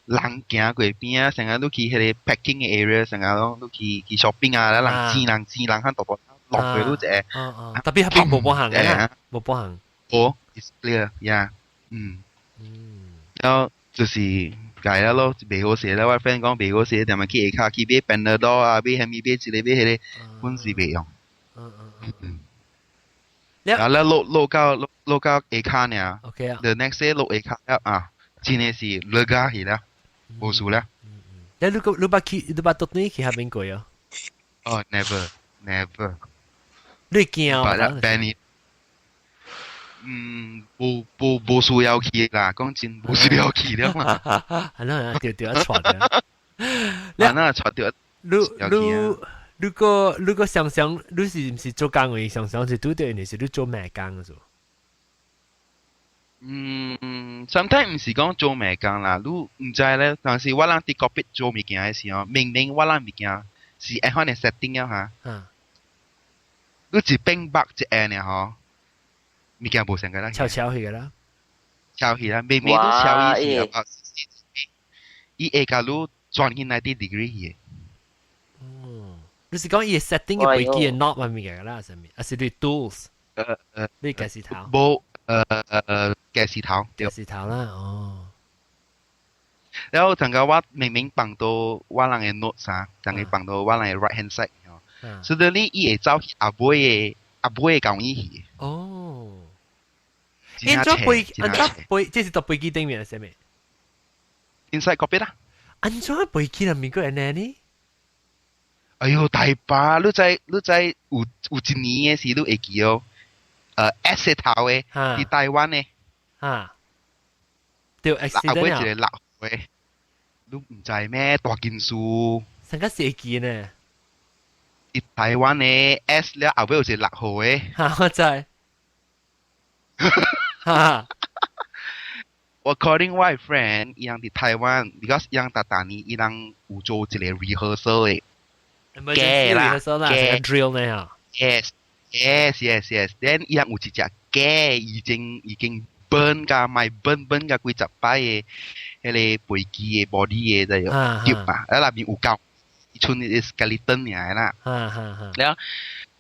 [SPEAKER 4] 人行過邊啊，成個你去彼個 packing 的 area，成個攏你去去 shopping 啊，人擠人擠人較大大落去你一個，
[SPEAKER 1] 特別彼邊無半項嘅，無半項。
[SPEAKER 4] 無，it's clear，yeah，嗯，然後就是解了咯，袂好勢啦。我 friend 講袂好勢，踮仔去下跤去買 Panadol 啊，買啥物買這個買彼個，本是袂用。嗯。然後落落到落落到下跤爾。
[SPEAKER 1] OK 啊。
[SPEAKER 4] The next day 落下跤了啊，真的是落甲去了，無事了。
[SPEAKER 1] 你你個你捌去你捌倒轉去彼邊過啊？
[SPEAKER 4] 哦，never，never。
[SPEAKER 1] 你驚啊？
[SPEAKER 4] 病嗯，無無無需要去啦，講真，無需要去了嘛。
[SPEAKER 1] 係啦，對對啊，𤆬著。
[SPEAKER 4] 你那𤆬著。
[SPEAKER 1] 你你你個你個想想，你是毋是做工的？想想是拄著，你是你做咩工的做？
[SPEAKER 4] 嗯，sometimes 毋是講做咩工啦，你毋知咧。但是我人佇 cockpit 做物件的時候，明明我人物件是按款的 setting 了哈。你一變白一下爾吼，物件無成個啦。
[SPEAKER 1] 悄悄去個啦。
[SPEAKER 4] 悄去啦，明明都悄伊是伊會共你轉去90 degree 去。
[SPEAKER 1] 哦，你是講伊 setting 嘅飛機嘅 knob 物件啦，啥物？還是你 tools？你駕駛頭？
[SPEAKER 4] 無，駕駛頭。
[SPEAKER 1] 駕駛頭啦，哦。
[SPEAKER 4] 然後陣間我明明放到我人的 notes 啊，陣個放到我人的 right hand side，所以你伊會走去後尾的後尾的共伊去。
[SPEAKER 1] 哦。按怎飛？按怎飛？這是佇飛機頂面係啥物
[SPEAKER 4] ？Inside cockpit 啦。
[SPEAKER 1] 按怎飛機內面閣按呢呢？
[SPEAKER 4] 哎喲，大把！你知你知有有一年的時你會記哦？S 頭的，佇台灣的。
[SPEAKER 1] 哈。對，
[SPEAKER 4] 後尾一個六歲，你毋知咩？大件事。
[SPEAKER 1] 成個設計呢？
[SPEAKER 4] 佇台灣的 S 了後尾有一個六號的。
[SPEAKER 1] 哈，我知。哈。
[SPEAKER 4] 我 calling 我 friend，伊人佇台灣，because 伊人逐逐年伊人有做一個 rehearsal 的。
[SPEAKER 1] 假啦，假 drill 呢啊
[SPEAKER 4] ？Yes。Yes, yes, yes. Then 伊人有一隻假已經已經 burn 甲賣 burn burn 甲幾十擺的彼個飛機的 body 的這個碟啊，啊內面有夠，賰個 skeleton 爾啦。了，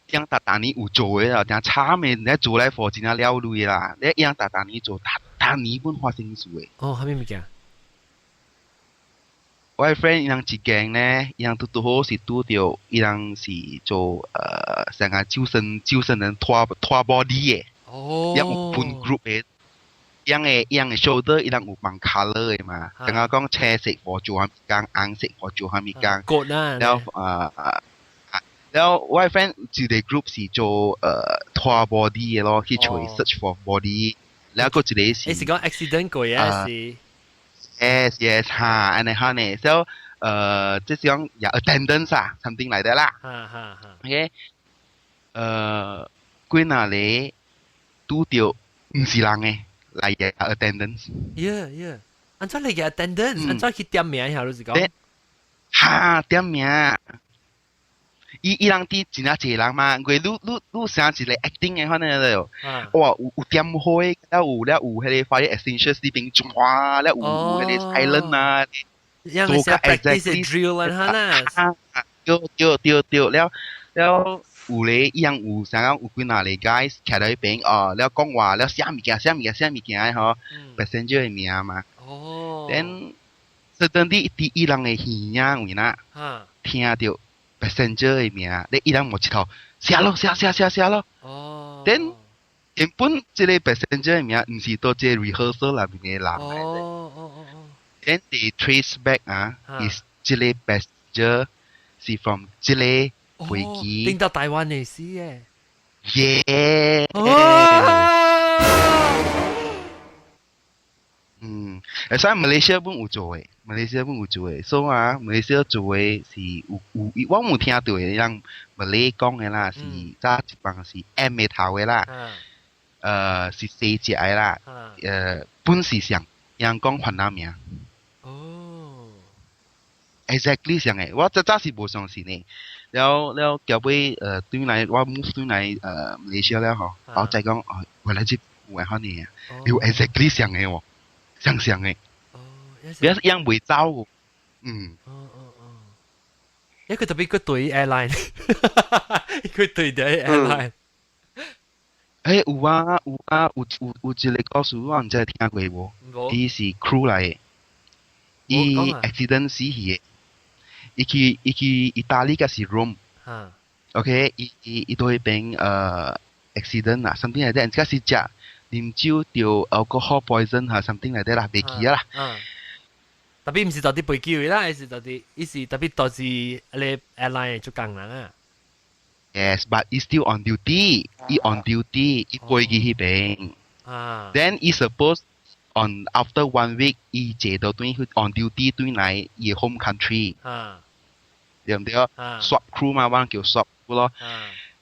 [SPEAKER 4] 伊逐逐年有做的啦，定慘的，你做來貨真正了累啦。你伊逐逐年做，逐逐年本發生事的。
[SPEAKER 1] 哦，啥物物件？
[SPEAKER 4] 我的 friend 伊人一間咧，伊人拄拄好是拄著，伊人是做成個救生人拖拖 body 的。
[SPEAKER 1] 哦。
[SPEAKER 4] 伊有分 group 的，伊人的伊人的 shoulder 伊人有放 colour 的嘛，剛剛講青色火做啥物工，紅色火做啥物工。
[SPEAKER 1] 國啦。
[SPEAKER 4] 了啊啊，了我的 friend 一個 group 是做拖 body 的咯，去揣 search for body。了個一個是。
[SPEAKER 1] 你是講 accident 過啊？是。
[SPEAKER 4] Yes 哈，按呢哈呢，so 即是講有 attendance 啊，something 嚟的啦。
[SPEAKER 1] 哈哈哈。
[SPEAKER 4] OK，幾若個拄著毋是人嘅來嘅 attendance。
[SPEAKER 1] Yeah，按怎嚟嘅 attendance？按怎去點名下？你是講？
[SPEAKER 4] 哈，點名。伊伊人佇真正濟人嘛，因為你你你寫一個 acting 嘅款呢了，哇有有點火，了有了有彼個 fire extinguisher 佇邊哇，了有有彼個 silent 啊，
[SPEAKER 1] 做個 exactly drill 啦哈。
[SPEAKER 4] 對對對對，了了有咧伊人有啥講有幾若個 guys 徛佇彼邊哦，了講話了寫物件寫物件寫物件的吼，passenger 的名嘛。
[SPEAKER 1] 哦。
[SPEAKER 4] Then suddenly 佇伊人的耳仔位啦，聽著 passenger 的名，你伊人無一頭寫咯寫寫寫寫咯。
[SPEAKER 1] 哦。
[SPEAKER 4] Then 原本這個 passenger 的名毋是佇這個 rehearsal 內面的人來的。
[SPEAKER 1] 哦哦哦哦。
[SPEAKER 4] Then they trace back 啊，is 這個 passenger 是 from 這個飛機。
[SPEAKER 1] 飛到台灣的時嘅。
[SPEAKER 4] Yeah。
[SPEAKER 1] 哦。
[SPEAKER 4] 嗯，所以馬來西亞本有做的，馬來西亞本有做的，所以啊，馬來西亞做的是有有，我有聽著的人馬來講的啦，是早一幫是 M 的頭的啦，是細隻的啦，本是上人講番仔名。
[SPEAKER 1] 哦。
[SPEAKER 4] Exactly 上的，我早早是無相信的，了了後尾轉來我 move 轉來馬來西亞了吼，我再講哦，原來這有的款呢，有 exactly 上的喎。相像的，別是樣袂走，嗯。
[SPEAKER 1] 哦哦哦，一個特別個對 airline，一個對的 airline。
[SPEAKER 4] 欸，有啊有啊，有有有一個故事我毋知聽過無？伊是 crew 來的，伊 accident 死去的，伊去伊去意大利抑是 Rome。OK，伊伊伊佇彼邊accident 啊，something like that，這是食啉酒著 alcohol poison 哈，something like that 啦，袂記啊啦。
[SPEAKER 1] 特別毋是佇佇飛機位啦，還是佇佇，伊是特別導致你 airline 做工人啊。
[SPEAKER 4] Yes, but he still on duty. He on duty. 伊飛機彼邊。
[SPEAKER 1] 啊。
[SPEAKER 4] Then he suppose on after one week，伊坐到轉去 on duty 轉來伊 home country。
[SPEAKER 1] 啊。
[SPEAKER 4] 對毋對？Swap crew 嘛，我叫 swap crew 咯。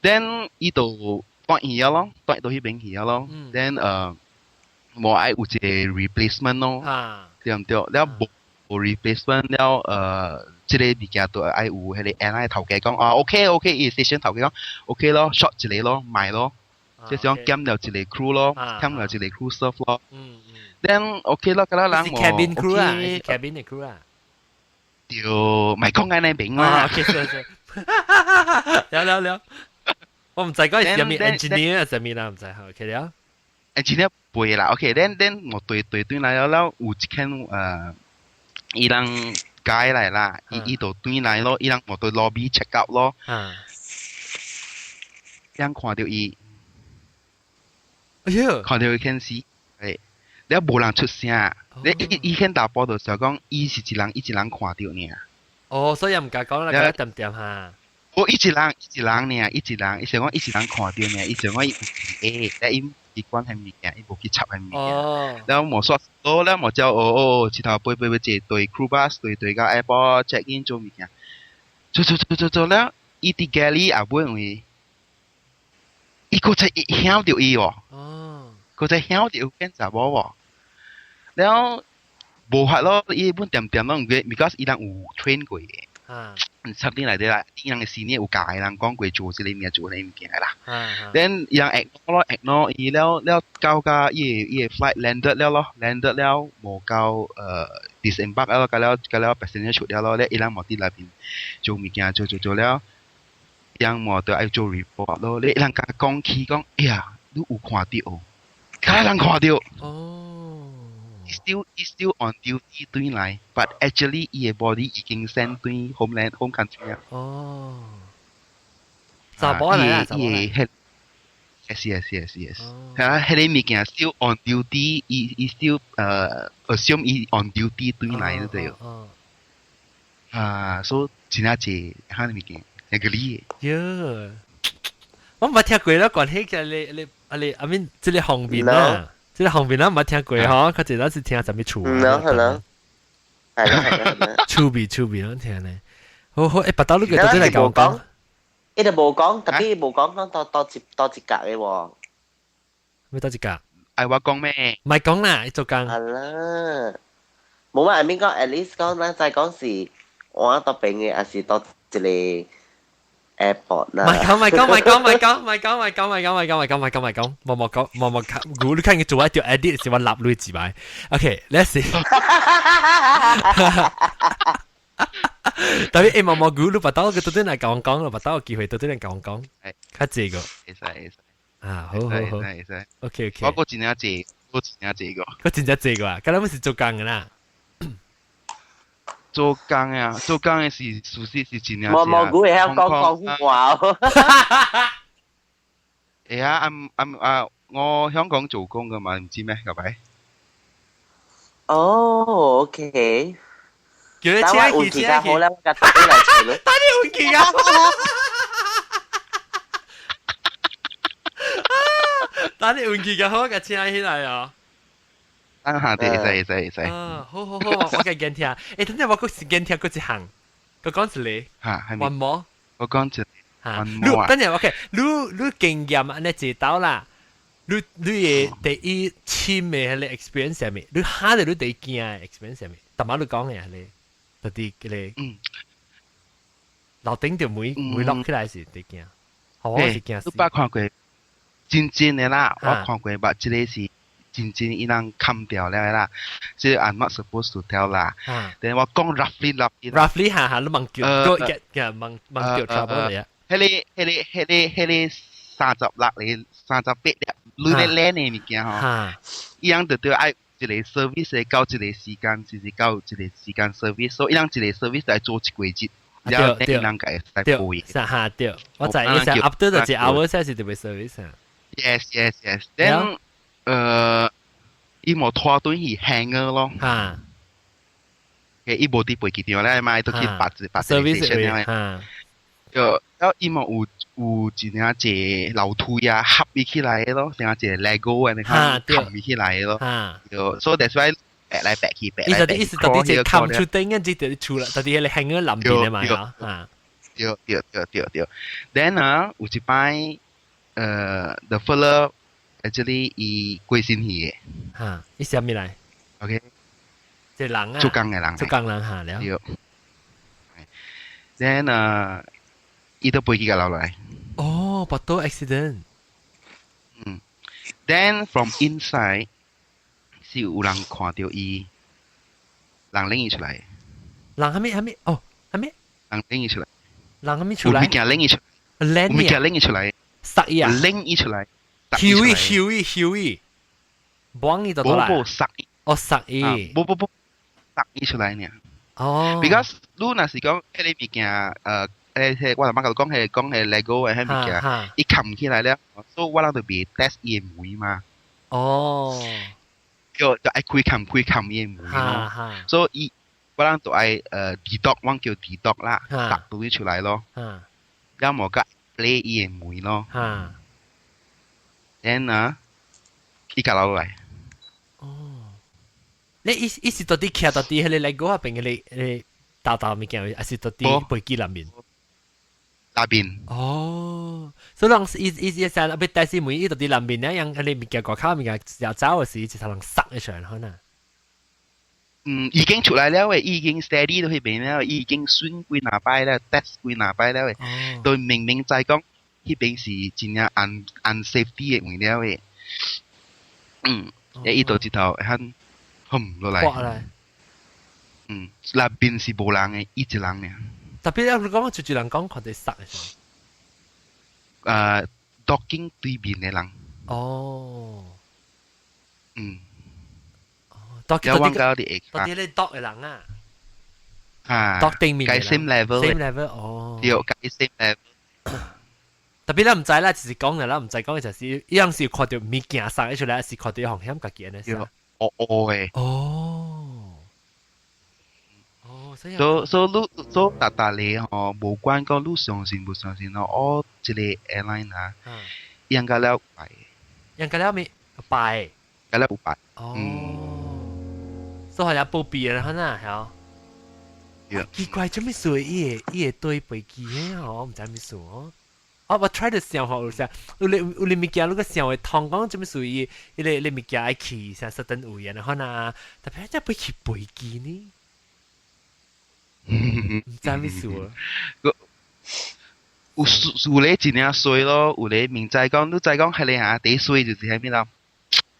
[SPEAKER 4] Then 伊就轉去了咯，轉到彼邊去了咯。Then 無愛有一個 replacement 咯。對毋對？了無 replacement 了這個物件就愛有彼個 airline 頭家講啊，OK OK，伊 station 頭家講 OK 咯，short 一個咯，賣咯，即是講減了一個 crew 咯，減了一個 crew serve 咯。Then OK 咯，嗰個人
[SPEAKER 1] 是 cabin crew 啊，是 cabin 的 crew 啊。
[SPEAKER 4] 對，咪講緊你明啦。
[SPEAKER 1] OK，是是。了了了，我毋知講是啥物 engineer 啥物啦，毋知 OK 了。
[SPEAKER 4] engineer 背啦，OK，then then 我對對對來了了，有一間伊人街來啦，伊伊就轉來咯，伊人無對 lobby check out 咯，人看著伊，
[SPEAKER 1] 哎喲，
[SPEAKER 4] 看著伊牽死，欸，了無人出聲，你伊伊牽大波就想講，伊是一人，伊一人看著爾。
[SPEAKER 1] 哦，所以毋敢講啦，講點點哈。
[SPEAKER 4] 我伊一人，伊一人爾，伊一人，伊想講伊一人看著爾，伊想講伊有欸，但伊伊管彼物件，伊無去插彼物件。了無煞多，了無叫哦哦，一頭飛飛飛坐對 crew bus 對對到 airport check in 做物件，做做做做做了，伊佇 galley 後尾位，伊閣再響著伊哦。
[SPEAKER 1] 哦。
[SPEAKER 4] 閣再響著變查某喎。了無法咯，伊本點點攏毋過，because 伊人有 train 過的。
[SPEAKER 1] 啊。
[SPEAKER 4] something 來的啦，伊人的 senior 有教人講過做這個物件做那個物件啦。Then 伊人 ignore 咯，ignore 伊了了到甲伊个伊个 flight landed 了咯，landed 了無到disembark 了，甲了甲了 passenger 出了咯，咧伊人無佇內面做物件做做做了，伊人無著愛做 report 咯，咧伊人共講起講，哎呀，你有看著？較人看著。
[SPEAKER 1] 哦。
[SPEAKER 4] He still on duty 轉來，but actually 伊个 body 已經 send 轉 homeland home country 啊。
[SPEAKER 1] 哦。查某來啊，查某來。
[SPEAKER 4] Yes. 啊，彼個物件 still on duty，伊伊 still assume 伊 on duty 轉來就對。啊，所以真正濟彼個物件，那個理。
[SPEAKER 1] 喲，我毋捌聽過啦，關係嘅你你啊你，I mean 這個方面啊，這個後面咱毋捌聽過嗬，較濟咱是聽啥物厝。
[SPEAKER 2] 嗯，可能係啦係啦係啦。
[SPEAKER 1] 趣味趣味，攏聽咧。好好，欸，別兜你個到底來共我講。
[SPEAKER 2] 伊就無講，特別無講講多一格嘅喎。
[SPEAKER 1] 咩多一格？
[SPEAKER 4] 愛我講咩？
[SPEAKER 1] 唔係講啦，做工。
[SPEAKER 2] 係啦，冇乜，I mean 講 at least 講咱再講是我到邊嘅，還是到一個 airport 啦。
[SPEAKER 1] 唔係講，唔係講，唔係講，唔係講，唔係講，唔係講，唔係講，唔係講，唔係講，唔係講，唔係講，冇冇講，冇冇講，如果你看佢做一條 edit 是我立類字擺。OK，let's see。特別欸，毛毛菇，你把刀個到底來講講，把刀機會到底來講講，較濟個。
[SPEAKER 4] 會使會使。
[SPEAKER 1] 啊，好好好。
[SPEAKER 4] 會使。
[SPEAKER 1] OK OK。
[SPEAKER 4] 我閣真正濟，我真正濟個。
[SPEAKER 1] 閣真正濟個啊！敢若是做工的啦。
[SPEAKER 4] 做工啊，做工的是事實是真正。
[SPEAKER 2] 毛毛菇會曉講廣府話。
[SPEAKER 4] 會啊，啱啱啊，我香港做工噶嘛，唔知咩，係咪？
[SPEAKER 2] 哦，OK。
[SPEAKER 1] 叫你請去，請去。
[SPEAKER 2] 好啦，我甲大家來請咯。
[SPEAKER 1] 等你運氣啊！等你運氣較好，我請起來啊！
[SPEAKER 4] 等下啲，會使會使會使。
[SPEAKER 1] 啊，好好好，我計見聽。欸，等陣我閣是見聽閣一項，閣講一個。
[SPEAKER 4] 嚇，係
[SPEAKER 1] 咪？毛。
[SPEAKER 4] 我講一個。
[SPEAKER 1] 嚇，你等陣 OK，你你經驗按呢一道啦，你的第一親的彼個 experience 啥物？你嚇著你第一驚的 experience 啥物？淡薄你講的彼個，特別彼個。樓頂就門門落起來是第一驚，我是驚死。
[SPEAKER 4] 你捌看過真真的啦，我看過，捌這個是真真伊人砍掉了啦，這個 I'm not supposed to tell 啦。但我講 roughly roughly。
[SPEAKER 1] roughly 哈哈，你問叫個嘅問問叫 trouble 嚟啊？
[SPEAKER 4] 彼個36個38粒，女咧靚的物件吼，伊人就著愛一個 service 到一個時間，就是到一個時間 service，所以伊人一個 service 來做一個月。然後伊人會使賠。
[SPEAKER 1] 哈對，我知意思，up to 就一 hour 才是特別 service 啊。
[SPEAKER 4] Yes. Then 伊無拖轉去 hangar 咯。
[SPEAKER 1] 哈。
[SPEAKER 4] 伊無佇飛機場咧嘛，伊都去別別
[SPEAKER 1] service 咧。哈。
[SPEAKER 4] 就了伊嘛有一領一個樓梯啊，合伊起來咯，像一個 Lego 按呢款冚伊起來咯。就所以 that's why 白來白去，白來白去。
[SPEAKER 1] 伊就意思到底這冚出頂啊，這就出啦，到底彼個 hangar 南邊的嘛啊。
[SPEAKER 4] 對對對對對。Then 啊，有一擺，the fella actually 伊過身去的。
[SPEAKER 1] 哈，伊啥物來
[SPEAKER 4] ？OK。
[SPEAKER 1] 這人啊。
[SPEAKER 4] 做工的人。
[SPEAKER 1] 做工人哈了。
[SPEAKER 4] 對。Then 啊，伊都飛機共落來。
[SPEAKER 1] 哦，巴肚 accident。
[SPEAKER 4] 嗯。Then from inside 是有人看著伊，人拎伊出來。
[SPEAKER 1] 人啥物啥物？哦，啥物？
[SPEAKER 4] 人拎伊出來。
[SPEAKER 1] 人啥物出來？
[SPEAKER 4] 有物件拎伊出來。有物件拎伊出來。
[SPEAKER 1] 殺伊啊！
[SPEAKER 4] 拎伊出來。
[SPEAKER 1] 抽伊抽伊抽伊，綁伊就得啦。
[SPEAKER 4] 無無殺伊。
[SPEAKER 1] 哦，殺伊。
[SPEAKER 4] 無無無，殺伊出來爾。
[SPEAKER 1] 哦。
[SPEAKER 4] Because 你若是講彼個物件，彼我頭先講彼個講彼 Lego 的彼物件，伊冚起來了，所以我人就袂 test 伊的門嘛。
[SPEAKER 1] 哦。
[SPEAKER 4] 就就愛開冚開冚伊的門咯。所以我人就愛dedoc，我叫 dedoc 啦，搭到伊出來咯。要麼個 play 伊的門咯。然啊，伊共落來。
[SPEAKER 1] 哦。你伊伊是到底徛到底彼個 Lego 彼邊彼個大大物件，還是到底飛機內面？
[SPEAKER 4] 內面。
[SPEAKER 1] 哦，所以人伊伊伊成日欲帶死門，伊到底內面咧，樣彼個物件外口物件要走的時，就才能塞一出來可能。
[SPEAKER 4] 嗯，已經出來了誒，已經 steady 到彼邊了，已經選幾若擺了，test 幾若擺了誒，都明明知講彼邊是真正 unsafety 的位了誒。嗯，伊就一頭遐轟落來。嗯，內邊是無人的，伊一人爾。
[SPEAKER 1] 特別你講就一人講看著殺的時。
[SPEAKER 4] Docking 對面的人。
[SPEAKER 1] 哦。
[SPEAKER 4] 嗯。
[SPEAKER 1] 哦，
[SPEAKER 4] 有往到佇
[SPEAKER 1] 到底咧 dock 的人啊？
[SPEAKER 4] 啊。
[SPEAKER 1] dock 頂面。
[SPEAKER 4] 佮 same level。
[SPEAKER 1] same level 哦。
[SPEAKER 4] 對，佮 same level。
[SPEAKER 1] 特別咱毋知啦，就是講啦，咱毋知講就是，伊樣是看著物件送出來，是看著風險家己按呢。
[SPEAKER 4] 哦哦的。
[SPEAKER 1] 哦。哦，所以。
[SPEAKER 4] 所以你所以逐逐個吼，無管講你相信無相信咯，我這個 airline 啊，應該了拜。
[SPEAKER 1] 應該了咩拜？
[SPEAKER 4] 梗係冇辦。
[SPEAKER 1] 哦，所以係報備啦，可能係。奇怪，做咩事？伊會伊會對飛機嘅吼，我毋知咩事哦。我我 try to 想吼，有時有你有你物件，你個想會通講做咩事？伊伊個你物件愛去啥 certain 位啊，可能特別真飛去飛機呢？毋知咩事啊？
[SPEAKER 4] 有有咧真正衰咯，有咧明知講，你知講係你嚇，第衰就是係咩啦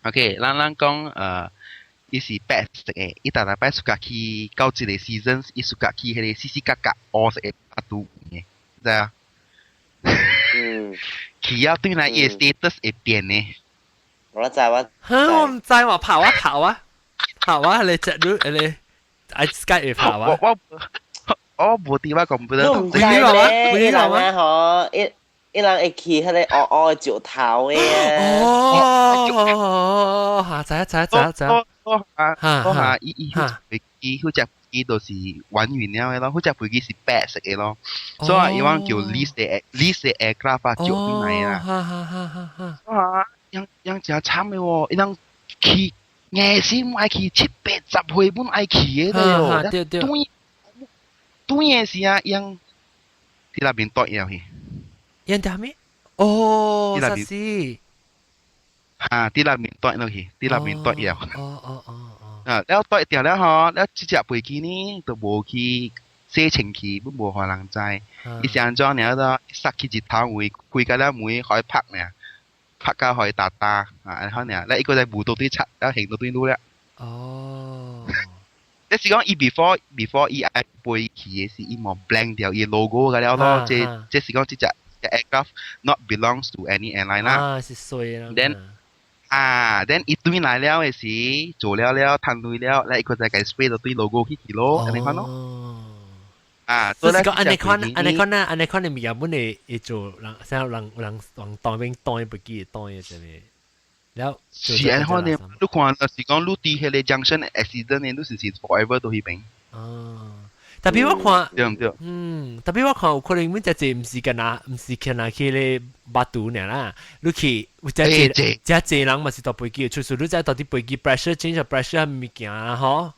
[SPEAKER 4] ？OK，咱咱講伊是白色嘅，伊逐逐擺暑假去到一個 season，伊暑假去彼個四四角角烏色嘅巴肚嘅，知啊？
[SPEAKER 2] 嗯。
[SPEAKER 4] 去啊，對來伊嘅 status 會變呢。
[SPEAKER 2] 我知我。
[SPEAKER 1] 嚇！我毋知喎，拍我拍我，拍我，你隻你你，I Skype 會拍我。
[SPEAKER 4] 我我無佇我講不得。
[SPEAKER 2] 你毋知咧，伊人啊吼，伊伊人會去彼個烏烏的石頭的啊。
[SPEAKER 1] 哦，嚇！知啊知啊知啊知啊。
[SPEAKER 4] 我下我下伊伊飛機，彼隻飛機都是玩完了的咯，彼隻飛機是白色的咯，所以伊往叫 lease 的 lease 的 aircraft 啊，借轉來啦。
[SPEAKER 1] 哈哈哈哈哈！
[SPEAKER 4] 哇，樣樣真慘的喎，伊人去硬是愛去七八十歲本愛去的喲，
[SPEAKER 1] 對對。
[SPEAKER 4] 轉轉的時啊，樣佇那邊斷了去。
[SPEAKER 1] 樣佇咩？哦，實是。
[SPEAKER 4] 嚇！佇那邊斷落去，佇那邊斷了。
[SPEAKER 1] 哦哦哦哦。
[SPEAKER 4] 啊，了斷掉了吼，了這隻飛機呢，都無去洗清氣，本無予人知。伊是按怎爾都塞去日頭位，開個了門予伊拍爾，拍到予伊焦焦啊，按呢爾，了伊閣再無倒對插，了行倒對路了。
[SPEAKER 1] 哦。
[SPEAKER 4] 你是講伊 before before 伊愛飛去的時，伊無 blank 掉伊 logo 個了咯，這這是講這隻 aircraft not belongs to any airline 啦。
[SPEAKER 1] 啊，是衰啦。
[SPEAKER 4] Then 啊，then 伊轉來了的時，做了了，趁鐳了，咧伊閣再共 spray 到對 logo 去去咯，按呢款咯。啊，
[SPEAKER 1] 所以講按呢款，按呢款啊，按呢款的物件本來會做人，啥人人人當兵當飛機當的啥物，了。
[SPEAKER 4] 是按款的，你看，若是講你佇彼個 junction accident 的，你是是 forever 都彼邊。
[SPEAKER 1] 哦，特別我看，
[SPEAKER 4] 對毋對？
[SPEAKER 1] 嗯，特別我看有可能阮遮濟毋是干那，毋是干那去咧巴肚爾啦，你去有遮濟，遮濟人嘛是搭飛機，出事你知到底飛機 pressure change pressure 物件吼。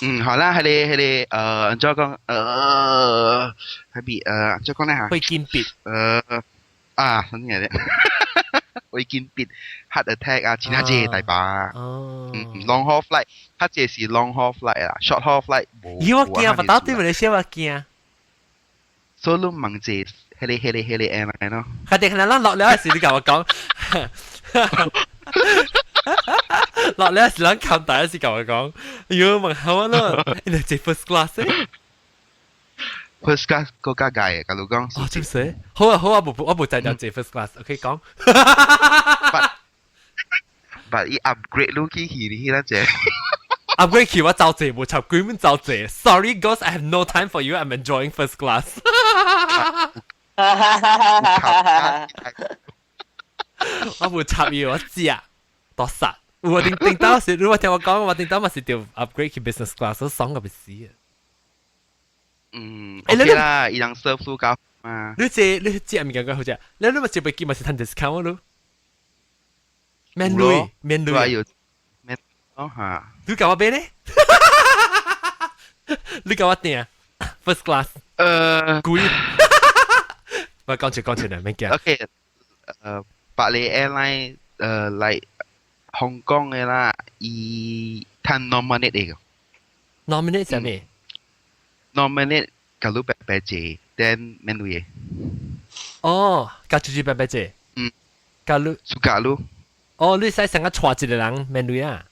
[SPEAKER 4] 嗯，好啦，彼個彼個，按怎講，彼邊，按怎講咧嚇？
[SPEAKER 1] 會緊閉。
[SPEAKER 4] 啊，啥物來咧？會緊閉 heart attack 啊，真正濟大把。
[SPEAKER 1] 哦。
[SPEAKER 4] 嗯，long haul flight，較濟是 long haul flight 啦，short haul flight 無。
[SPEAKER 1] 咦，我驚，不到對咪你我驚。
[SPEAKER 4] 所以你問者，彼個彼個彼個 airline 咯。
[SPEAKER 1] 確定可能咱落了時，你共我講。落了時，咱看大時共我講。哎喲，問好啊咯，你坐 first class
[SPEAKER 4] ？First class 閣較濟的，假如講。
[SPEAKER 1] 哦，是不是？好啊好啊，無我無在條坐 first class，OK 講。
[SPEAKER 4] But 伊 upgrade 你去去你彼隻。
[SPEAKER 1] upgrade 去我走坐，無插鬼門走坐。Sorry, girls, I have no time for you. I'm enjoying first class. 我無插伊，我知啊，多殺。我頂頂到時，如果聽我講，我頂到嘛是著 upgrade 去 business class，我爽到欲死啊！
[SPEAKER 4] 嗯，OK 啦，伊人 serve 都夠嘛。
[SPEAKER 1] 你這你這物件夠好食，你你嘛坐飛機嘛是趁 discount 咯？免鐳，免鐳。
[SPEAKER 4] 免哦嚇。
[SPEAKER 1] 你共我買咧？你共我訂 first class？貴。我講笑講笑啦，免驚。
[SPEAKER 4] OK，百里 airline，like 香港的啦，伊趁 nominate 的個。
[SPEAKER 1] nominate 啥物
[SPEAKER 4] ？nominate 假如白白坐，then 免鐳的。
[SPEAKER 1] 哦，共出去白白坐。
[SPEAKER 4] 嗯。
[SPEAKER 1] 假如。
[SPEAKER 4] 假如。
[SPEAKER 1] 哦，你使成個帶一個人免鐳啊？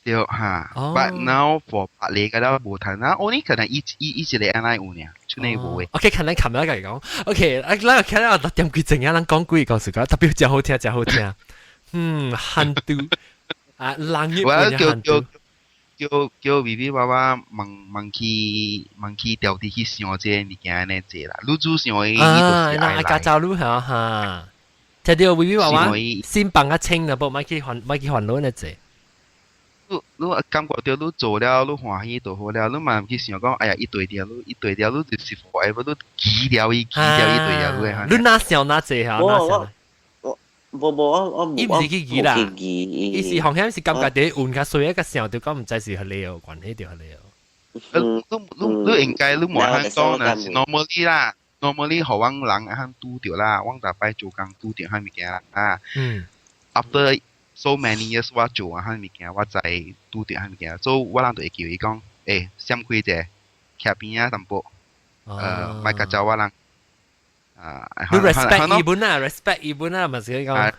[SPEAKER 4] 對嚇。But now for 百里個了無趁啦，我呢可能伊伊伊一個 airline 有爾，出內無的。
[SPEAKER 1] OK，看咱琴日共伊講。OK，啊，咱看了六點幾鐘啊，咱講幾個故事，特別真好聽，真好聽。嗯，hantu 啊，人日
[SPEAKER 4] 我叫叫叫叫 B B 媽媽問問去問去調啲去想這個物件呢濟啦，你煮想的，
[SPEAKER 1] 啊，那愛加走路嚇嚇。聽到 B B 媽媽先放較清啦，無莫去煩莫去煩惱呢濟。
[SPEAKER 4] 你你感覺到你做了，你歡喜就好了，你嘛毋去想講，哎呀，伊對掉你，伊對掉你就是 forever，你記掉伊，記掉伊對掉你。
[SPEAKER 1] 你哪想哪濟嚇？
[SPEAKER 2] 我我我，無無我我
[SPEAKER 1] 伊毋是去記啦，伊是紅險是感覺佇運較衰一個想就講毋知是何理由關係著何理由。
[SPEAKER 4] 你你你應該你無通講啦，是 normally 啦，normally 予阮人會通拄著啦，阮逐擺做工拄著彼物件啦。啊，After so many years 我做啊彼物件，我知拄著彼物件，所以我人就會叫伊講，欸，閃開者，徛邊仔淡薄，莫共走我人。啊，
[SPEAKER 1] 你 respect 伊本啊，respect 伊本啊，咪是講。
[SPEAKER 4] 啊，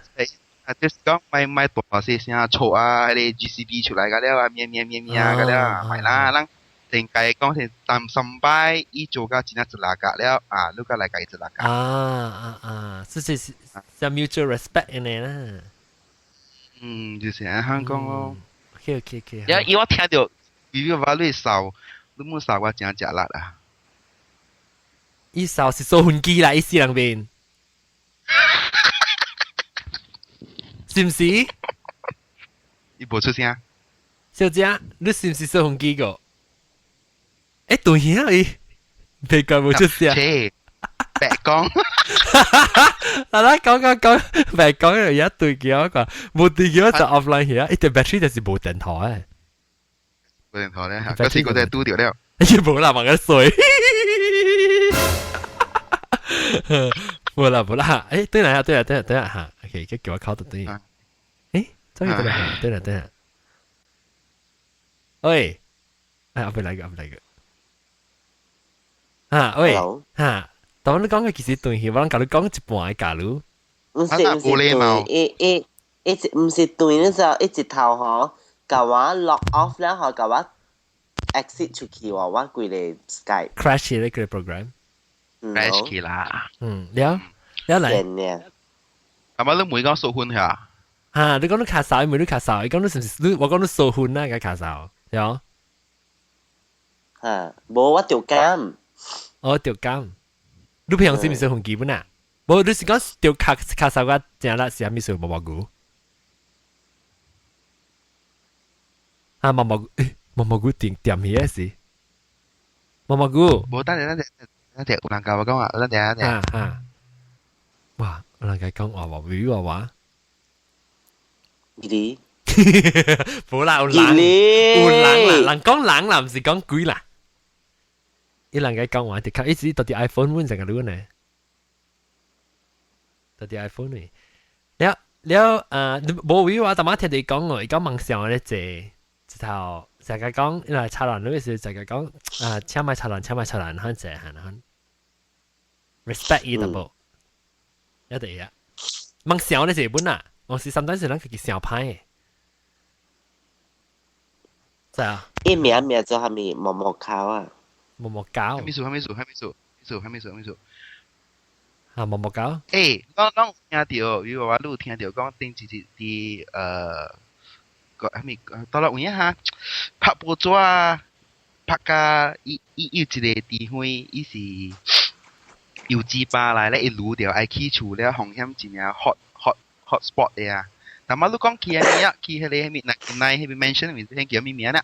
[SPEAKER 4] 就是講莫莫大細聲吵啊，彼個 GCB 出來個了啊，咩咩咩咩啊個了，莫啦，咱應該講是三三擺伊做甲真正一拉格了啊，你閣來共伊一拉格。
[SPEAKER 1] 啊啊啊，這是是 mutual respect 的啦。
[SPEAKER 4] 嗯，就是按樣講咯。
[SPEAKER 1] OK。
[SPEAKER 4] 因為我聽著，比如話你掃，你冇掃我真食力啊。
[SPEAKER 1] 伊掃是掃飛機啦，伊死人面，是毋是？
[SPEAKER 4] 伊無出聲。
[SPEAKER 1] 小姐，你是毋是掃飛機個？欸，對啊，伊別個無出聲。
[SPEAKER 4] 切，白講。
[SPEAKER 1] 嗱啦，講講講，白講又一對機我講，無對機我就 offline 去啊！伊條 battery 就是無電頭誒。
[SPEAKER 4] 無電頭咧，嗰時嗰隻拄著了。
[SPEAKER 1] 伊無啦，望個水。無啦無啦，欸，對啦對啦對啦對啦哈，OK，叫我考到對。欸，終於對啦，對啦對啦。喂，哎，阿伯來個，阿伯來個。啊，喂，哈，當你講嘅其實對去，我攏共你講一半嘅假如。
[SPEAKER 2] 毋是毋是對，伊伊伊毋是對，你知一直頭吼，共我 log off 了後，共我 exit 出去喎，我規個 Skype
[SPEAKER 1] crash 呢個 program。
[SPEAKER 4] crash 去啦。
[SPEAKER 1] 嗯，了了來。
[SPEAKER 4] 係咪你每講數分嚇？
[SPEAKER 1] 啊，你講你咳嗽，伊問你咳嗽，伊講你是毋是你？我講你數分啊，個咳嗽，對。
[SPEAKER 2] 嚇，無我著感。
[SPEAKER 1] 哦，著感。你平常時毋是分基本啊？無，你是講著咳咳嗽個正力是啥物事？毛毛菇。啊，毛毛菇，欸，毛毛菇點點起是？毛毛菇。
[SPEAKER 4] 無，等陣等陣等陣，有人共我講話，等陣等陣。
[SPEAKER 1] 啊啊！哇，有人共講話話魚話話。
[SPEAKER 2] 你？
[SPEAKER 1] 無啦，有人，有人啦，人講人啦，毋是講鬼啦。伊人共講話，的確，伊是到底 iPhone 阮成個女呢？到底 iPhone 呢？了了，無位我逐擺聽伊講哦，伊講網上咧坐，一頭成日講，伊來插蘭女時，成日講啊，請莫插蘭，請莫插蘭，很濟很很 respect 伊淡薄，一定啊。網上咧坐本啊，我是 sometimes 是咱家己想歹的。知啊？
[SPEAKER 2] 伊名名做啥物？毛毛口啊？
[SPEAKER 1] 毛毛狗？
[SPEAKER 4] 啥物事？啥物事？啥物事？啥物事？啥物事？
[SPEAKER 1] 啊，毛毛狗？
[SPEAKER 4] 欸，攏攏有聽著，因為我有聽著講頂一日佇個啥物到了有影哈，拍報紙啊，拍甲伊伊有一個地方，伊是油脂巴來咧，伊滷著愛起厝了，風險真正 hot hot hot spot 的啊。但嘛你講去啥物啊？去彼個彼物99彼 mansion 名字叫啥物名啦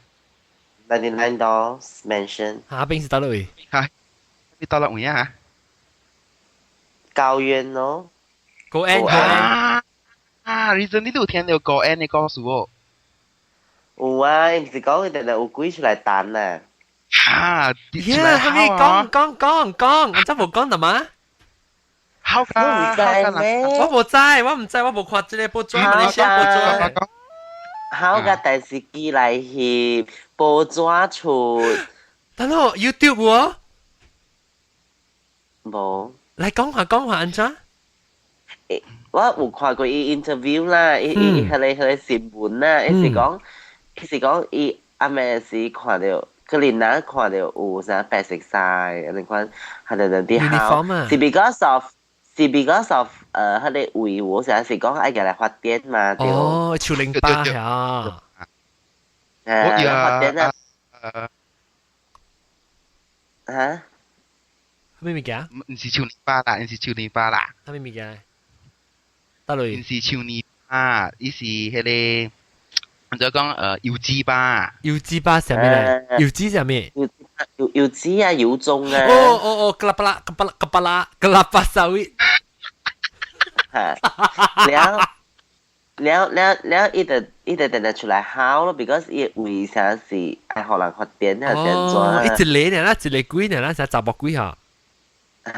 [SPEAKER 2] ？99 Dolls Mansion。
[SPEAKER 1] 哈，邊是佗位？
[SPEAKER 4] 哈，你佗位啊？
[SPEAKER 2] 高苑咯。
[SPEAKER 1] 高安高安。
[SPEAKER 4] 啊，你真你都有聽著高安的故事哦？
[SPEAKER 2] 有啊，伊毋是講伊定定有鬼出來彈啊。
[SPEAKER 4] 哈，
[SPEAKER 1] 呀，啥物講講講講，我真無講的嗎？
[SPEAKER 4] 好噶，
[SPEAKER 2] 我毋知咩？
[SPEAKER 1] 我無知，我毋知，我無看這個報紙，馬來西亞報紙。
[SPEAKER 2] 好個電視機來翕報紙出。
[SPEAKER 1] 等我 YouTube 無？
[SPEAKER 2] 無。
[SPEAKER 1] 來講下講下按怎？
[SPEAKER 2] 我有看過伊 interview 啦，伊伊彼個彼個新聞啦，伊是講，伊是講伊暗暝時看著，可能若看著有啥白色衫，按呢款，係就就佇哭，是 because of 是 because of 彼個位，我成是講愛共來發電嘛，對。
[SPEAKER 1] 哦，樹林巴呀。
[SPEAKER 2] 誒，發電啊。嚇？
[SPEAKER 1] 啥物物件？
[SPEAKER 4] 毋是樹林巴啦，毋是樹林巴啦。
[SPEAKER 1] 啥物物件？佗落？
[SPEAKER 4] 毋是樹林巴，伊是彼個，就講油脂巴。
[SPEAKER 1] 油脂巴啥物咧？油脂啥物？
[SPEAKER 2] 油油油脂啊，油棕啊。
[SPEAKER 1] 哦哦哦，kelapa kelapa kelapa kelapa sawit。
[SPEAKER 2] 嚇，了了了了，伊就伊就定定出來吼咯，because 伊為啥是愛予人發電啊？是按
[SPEAKER 1] 怎？伊一个呢，啦，一個鬼呢，啦，是查某鬼哈？
[SPEAKER 2] 嚇！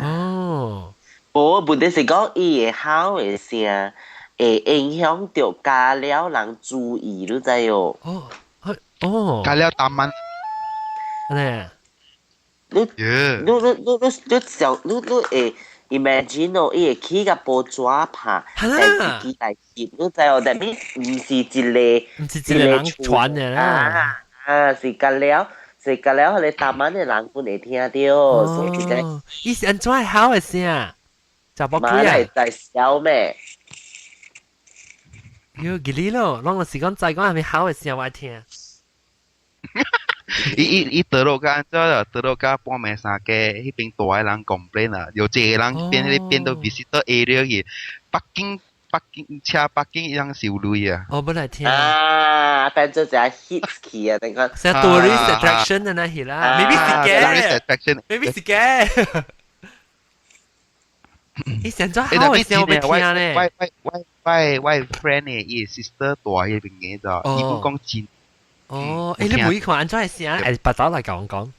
[SPEAKER 1] 哦，
[SPEAKER 2] 無問題是講伊會吼的聲會影響著加了人注意，你知哦？
[SPEAKER 1] 哦，哦，
[SPEAKER 4] 加了淡蚊。
[SPEAKER 1] 呢？
[SPEAKER 2] 你你你你你你想你你會 imagine 哦，伊會起個報紙拍，電視機來翕，你知哦？但係毋是一個，
[SPEAKER 1] 毋是一個人傳的啦，
[SPEAKER 2] 啊，是加了，是加了，彼个台灣的人本會聽著，所以這
[SPEAKER 1] 伊是按怎會吼的聲？查某鬼啊？
[SPEAKER 2] 在笑咩？
[SPEAKER 1] 喲，記哩咯，攏是講知講係咪吼的聲，我愛聽。
[SPEAKER 4] 伊伊伊倒落甲按怎啦？倒落甲半暝三更，彼邊大个人 complain 啦，有一个人變彼變到 visitor area 去，北京北京車北京伊人受累啊！
[SPEAKER 1] 我本來聽
[SPEAKER 2] 啊，變做一個 hit 去啊，等講。
[SPEAKER 1] 是 tourist attraction 啊，那是啦，maybe 是假，maybe 是假。伊現在好嘅聲我欲聽咧。
[SPEAKER 4] 我我我我我 friend 的伊 sister 住彼邊嘅就，伊本講真。
[SPEAKER 1] 哦，欸，你每看按怎的聲？會別走來共我講。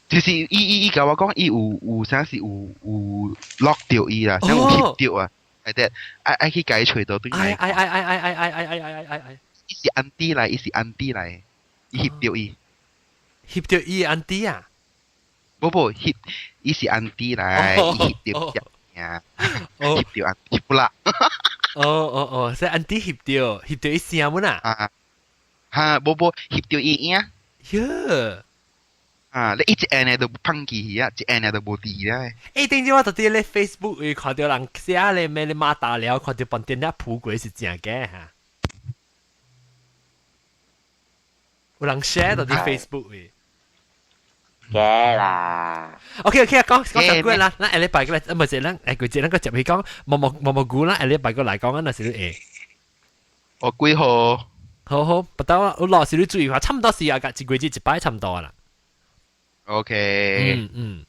[SPEAKER 4] 就是伊伊伊共我講，伊有有啥是有有 lock 著伊啦，啥有翕著啊，係得愛愛去共伊揣倒轉來。
[SPEAKER 1] 哎哎哎哎哎哎哎哎哎哎哎！
[SPEAKER 4] 伊是 auntie 來，伊是 auntie 來，伊翕著伊。
[SPEAKER 1] 翕著伊 auntie 啊？
[SPEAKER 4] 無無翕，伊是 auntie 來，伊翕著呀，翕著 auntie 不啦。
[SPEAKER 1] 哦哦哦，是 auntie 翕著，翕著伊聲本啊？
[SPEAKER 4] 啊。哈，無無翕著伊影。
[SPEAKER 1] 喲！
[SPEAKER 4] 啊，你一按呢就碰去啊，一按呢就無佇啦。
[SPEAKER 1] 欸，頂次我佇咧 Facebook 會看著人寫咧咩咧馬達了，看著飯店咧鋪過是真假哈？有人 share 佇 Facebook 會。
[SPEAKER 2] 假啦。
[SPEAKER 1] OK OK，講講十句啦，咱下禮拜過來，啊，毋是咱下個節咱閣接去講毛毛毛毛菇啦，下禮拜過來講啊，若是你會。
[SPEAKER 4] 哦，幾號？
[SPEAKER 1] 好好，不得我我老是你注意下，差唔多是啊，一個月一擺差唔多啦。
[SPEAKER 4] OK。
[SPEAKER 1] 嗯嗯，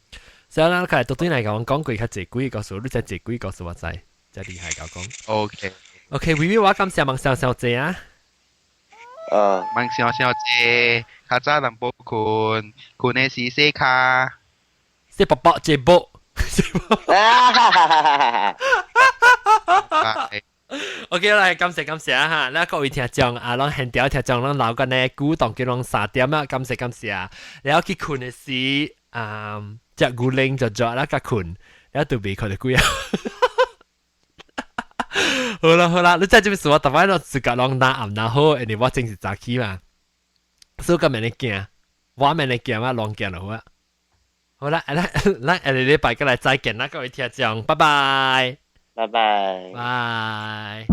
[SPEAKER 1] 所以咱開始對來講講過較濟幾個故事，你知濟幾個故事我知，真厲害甲講。
[SPEAKER 4] OK。
[SPEAKER 1] OK，微微我感謝孟小小姐啊。
[SPEAKER 4] 孟小小姐，較早淡薄睏，睏的是洗跤。
[SPEAKER 1] 洗卜卜這卜。
[SPEAKER 2] 啊！
[SPEAKER 1] OK，來感謝感謝啊哈！咱各位聽眾啊，攏現場聽眾攏留緊呢，鼓動叫攏3點啊，感謝感謝啊！然後去睏的時，啊，食牛奶就做啦，甲睏，然後就袂睏得幾啊。好啦好啦，你知這邊事我逐擺攏自家攏拿暗拿好，因為我真是早起嘛，所以佮免咧驚，我免咧驚，我亂驚就好啊。好啦，咱咱下個禮拜閣來再見啦，各位聽眾，拜拜。
[SPEAKER 2] 拜拜。
[SPEAKER 1] 拜。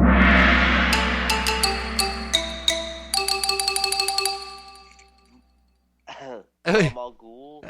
[SPEAKER 2] 蘑菇。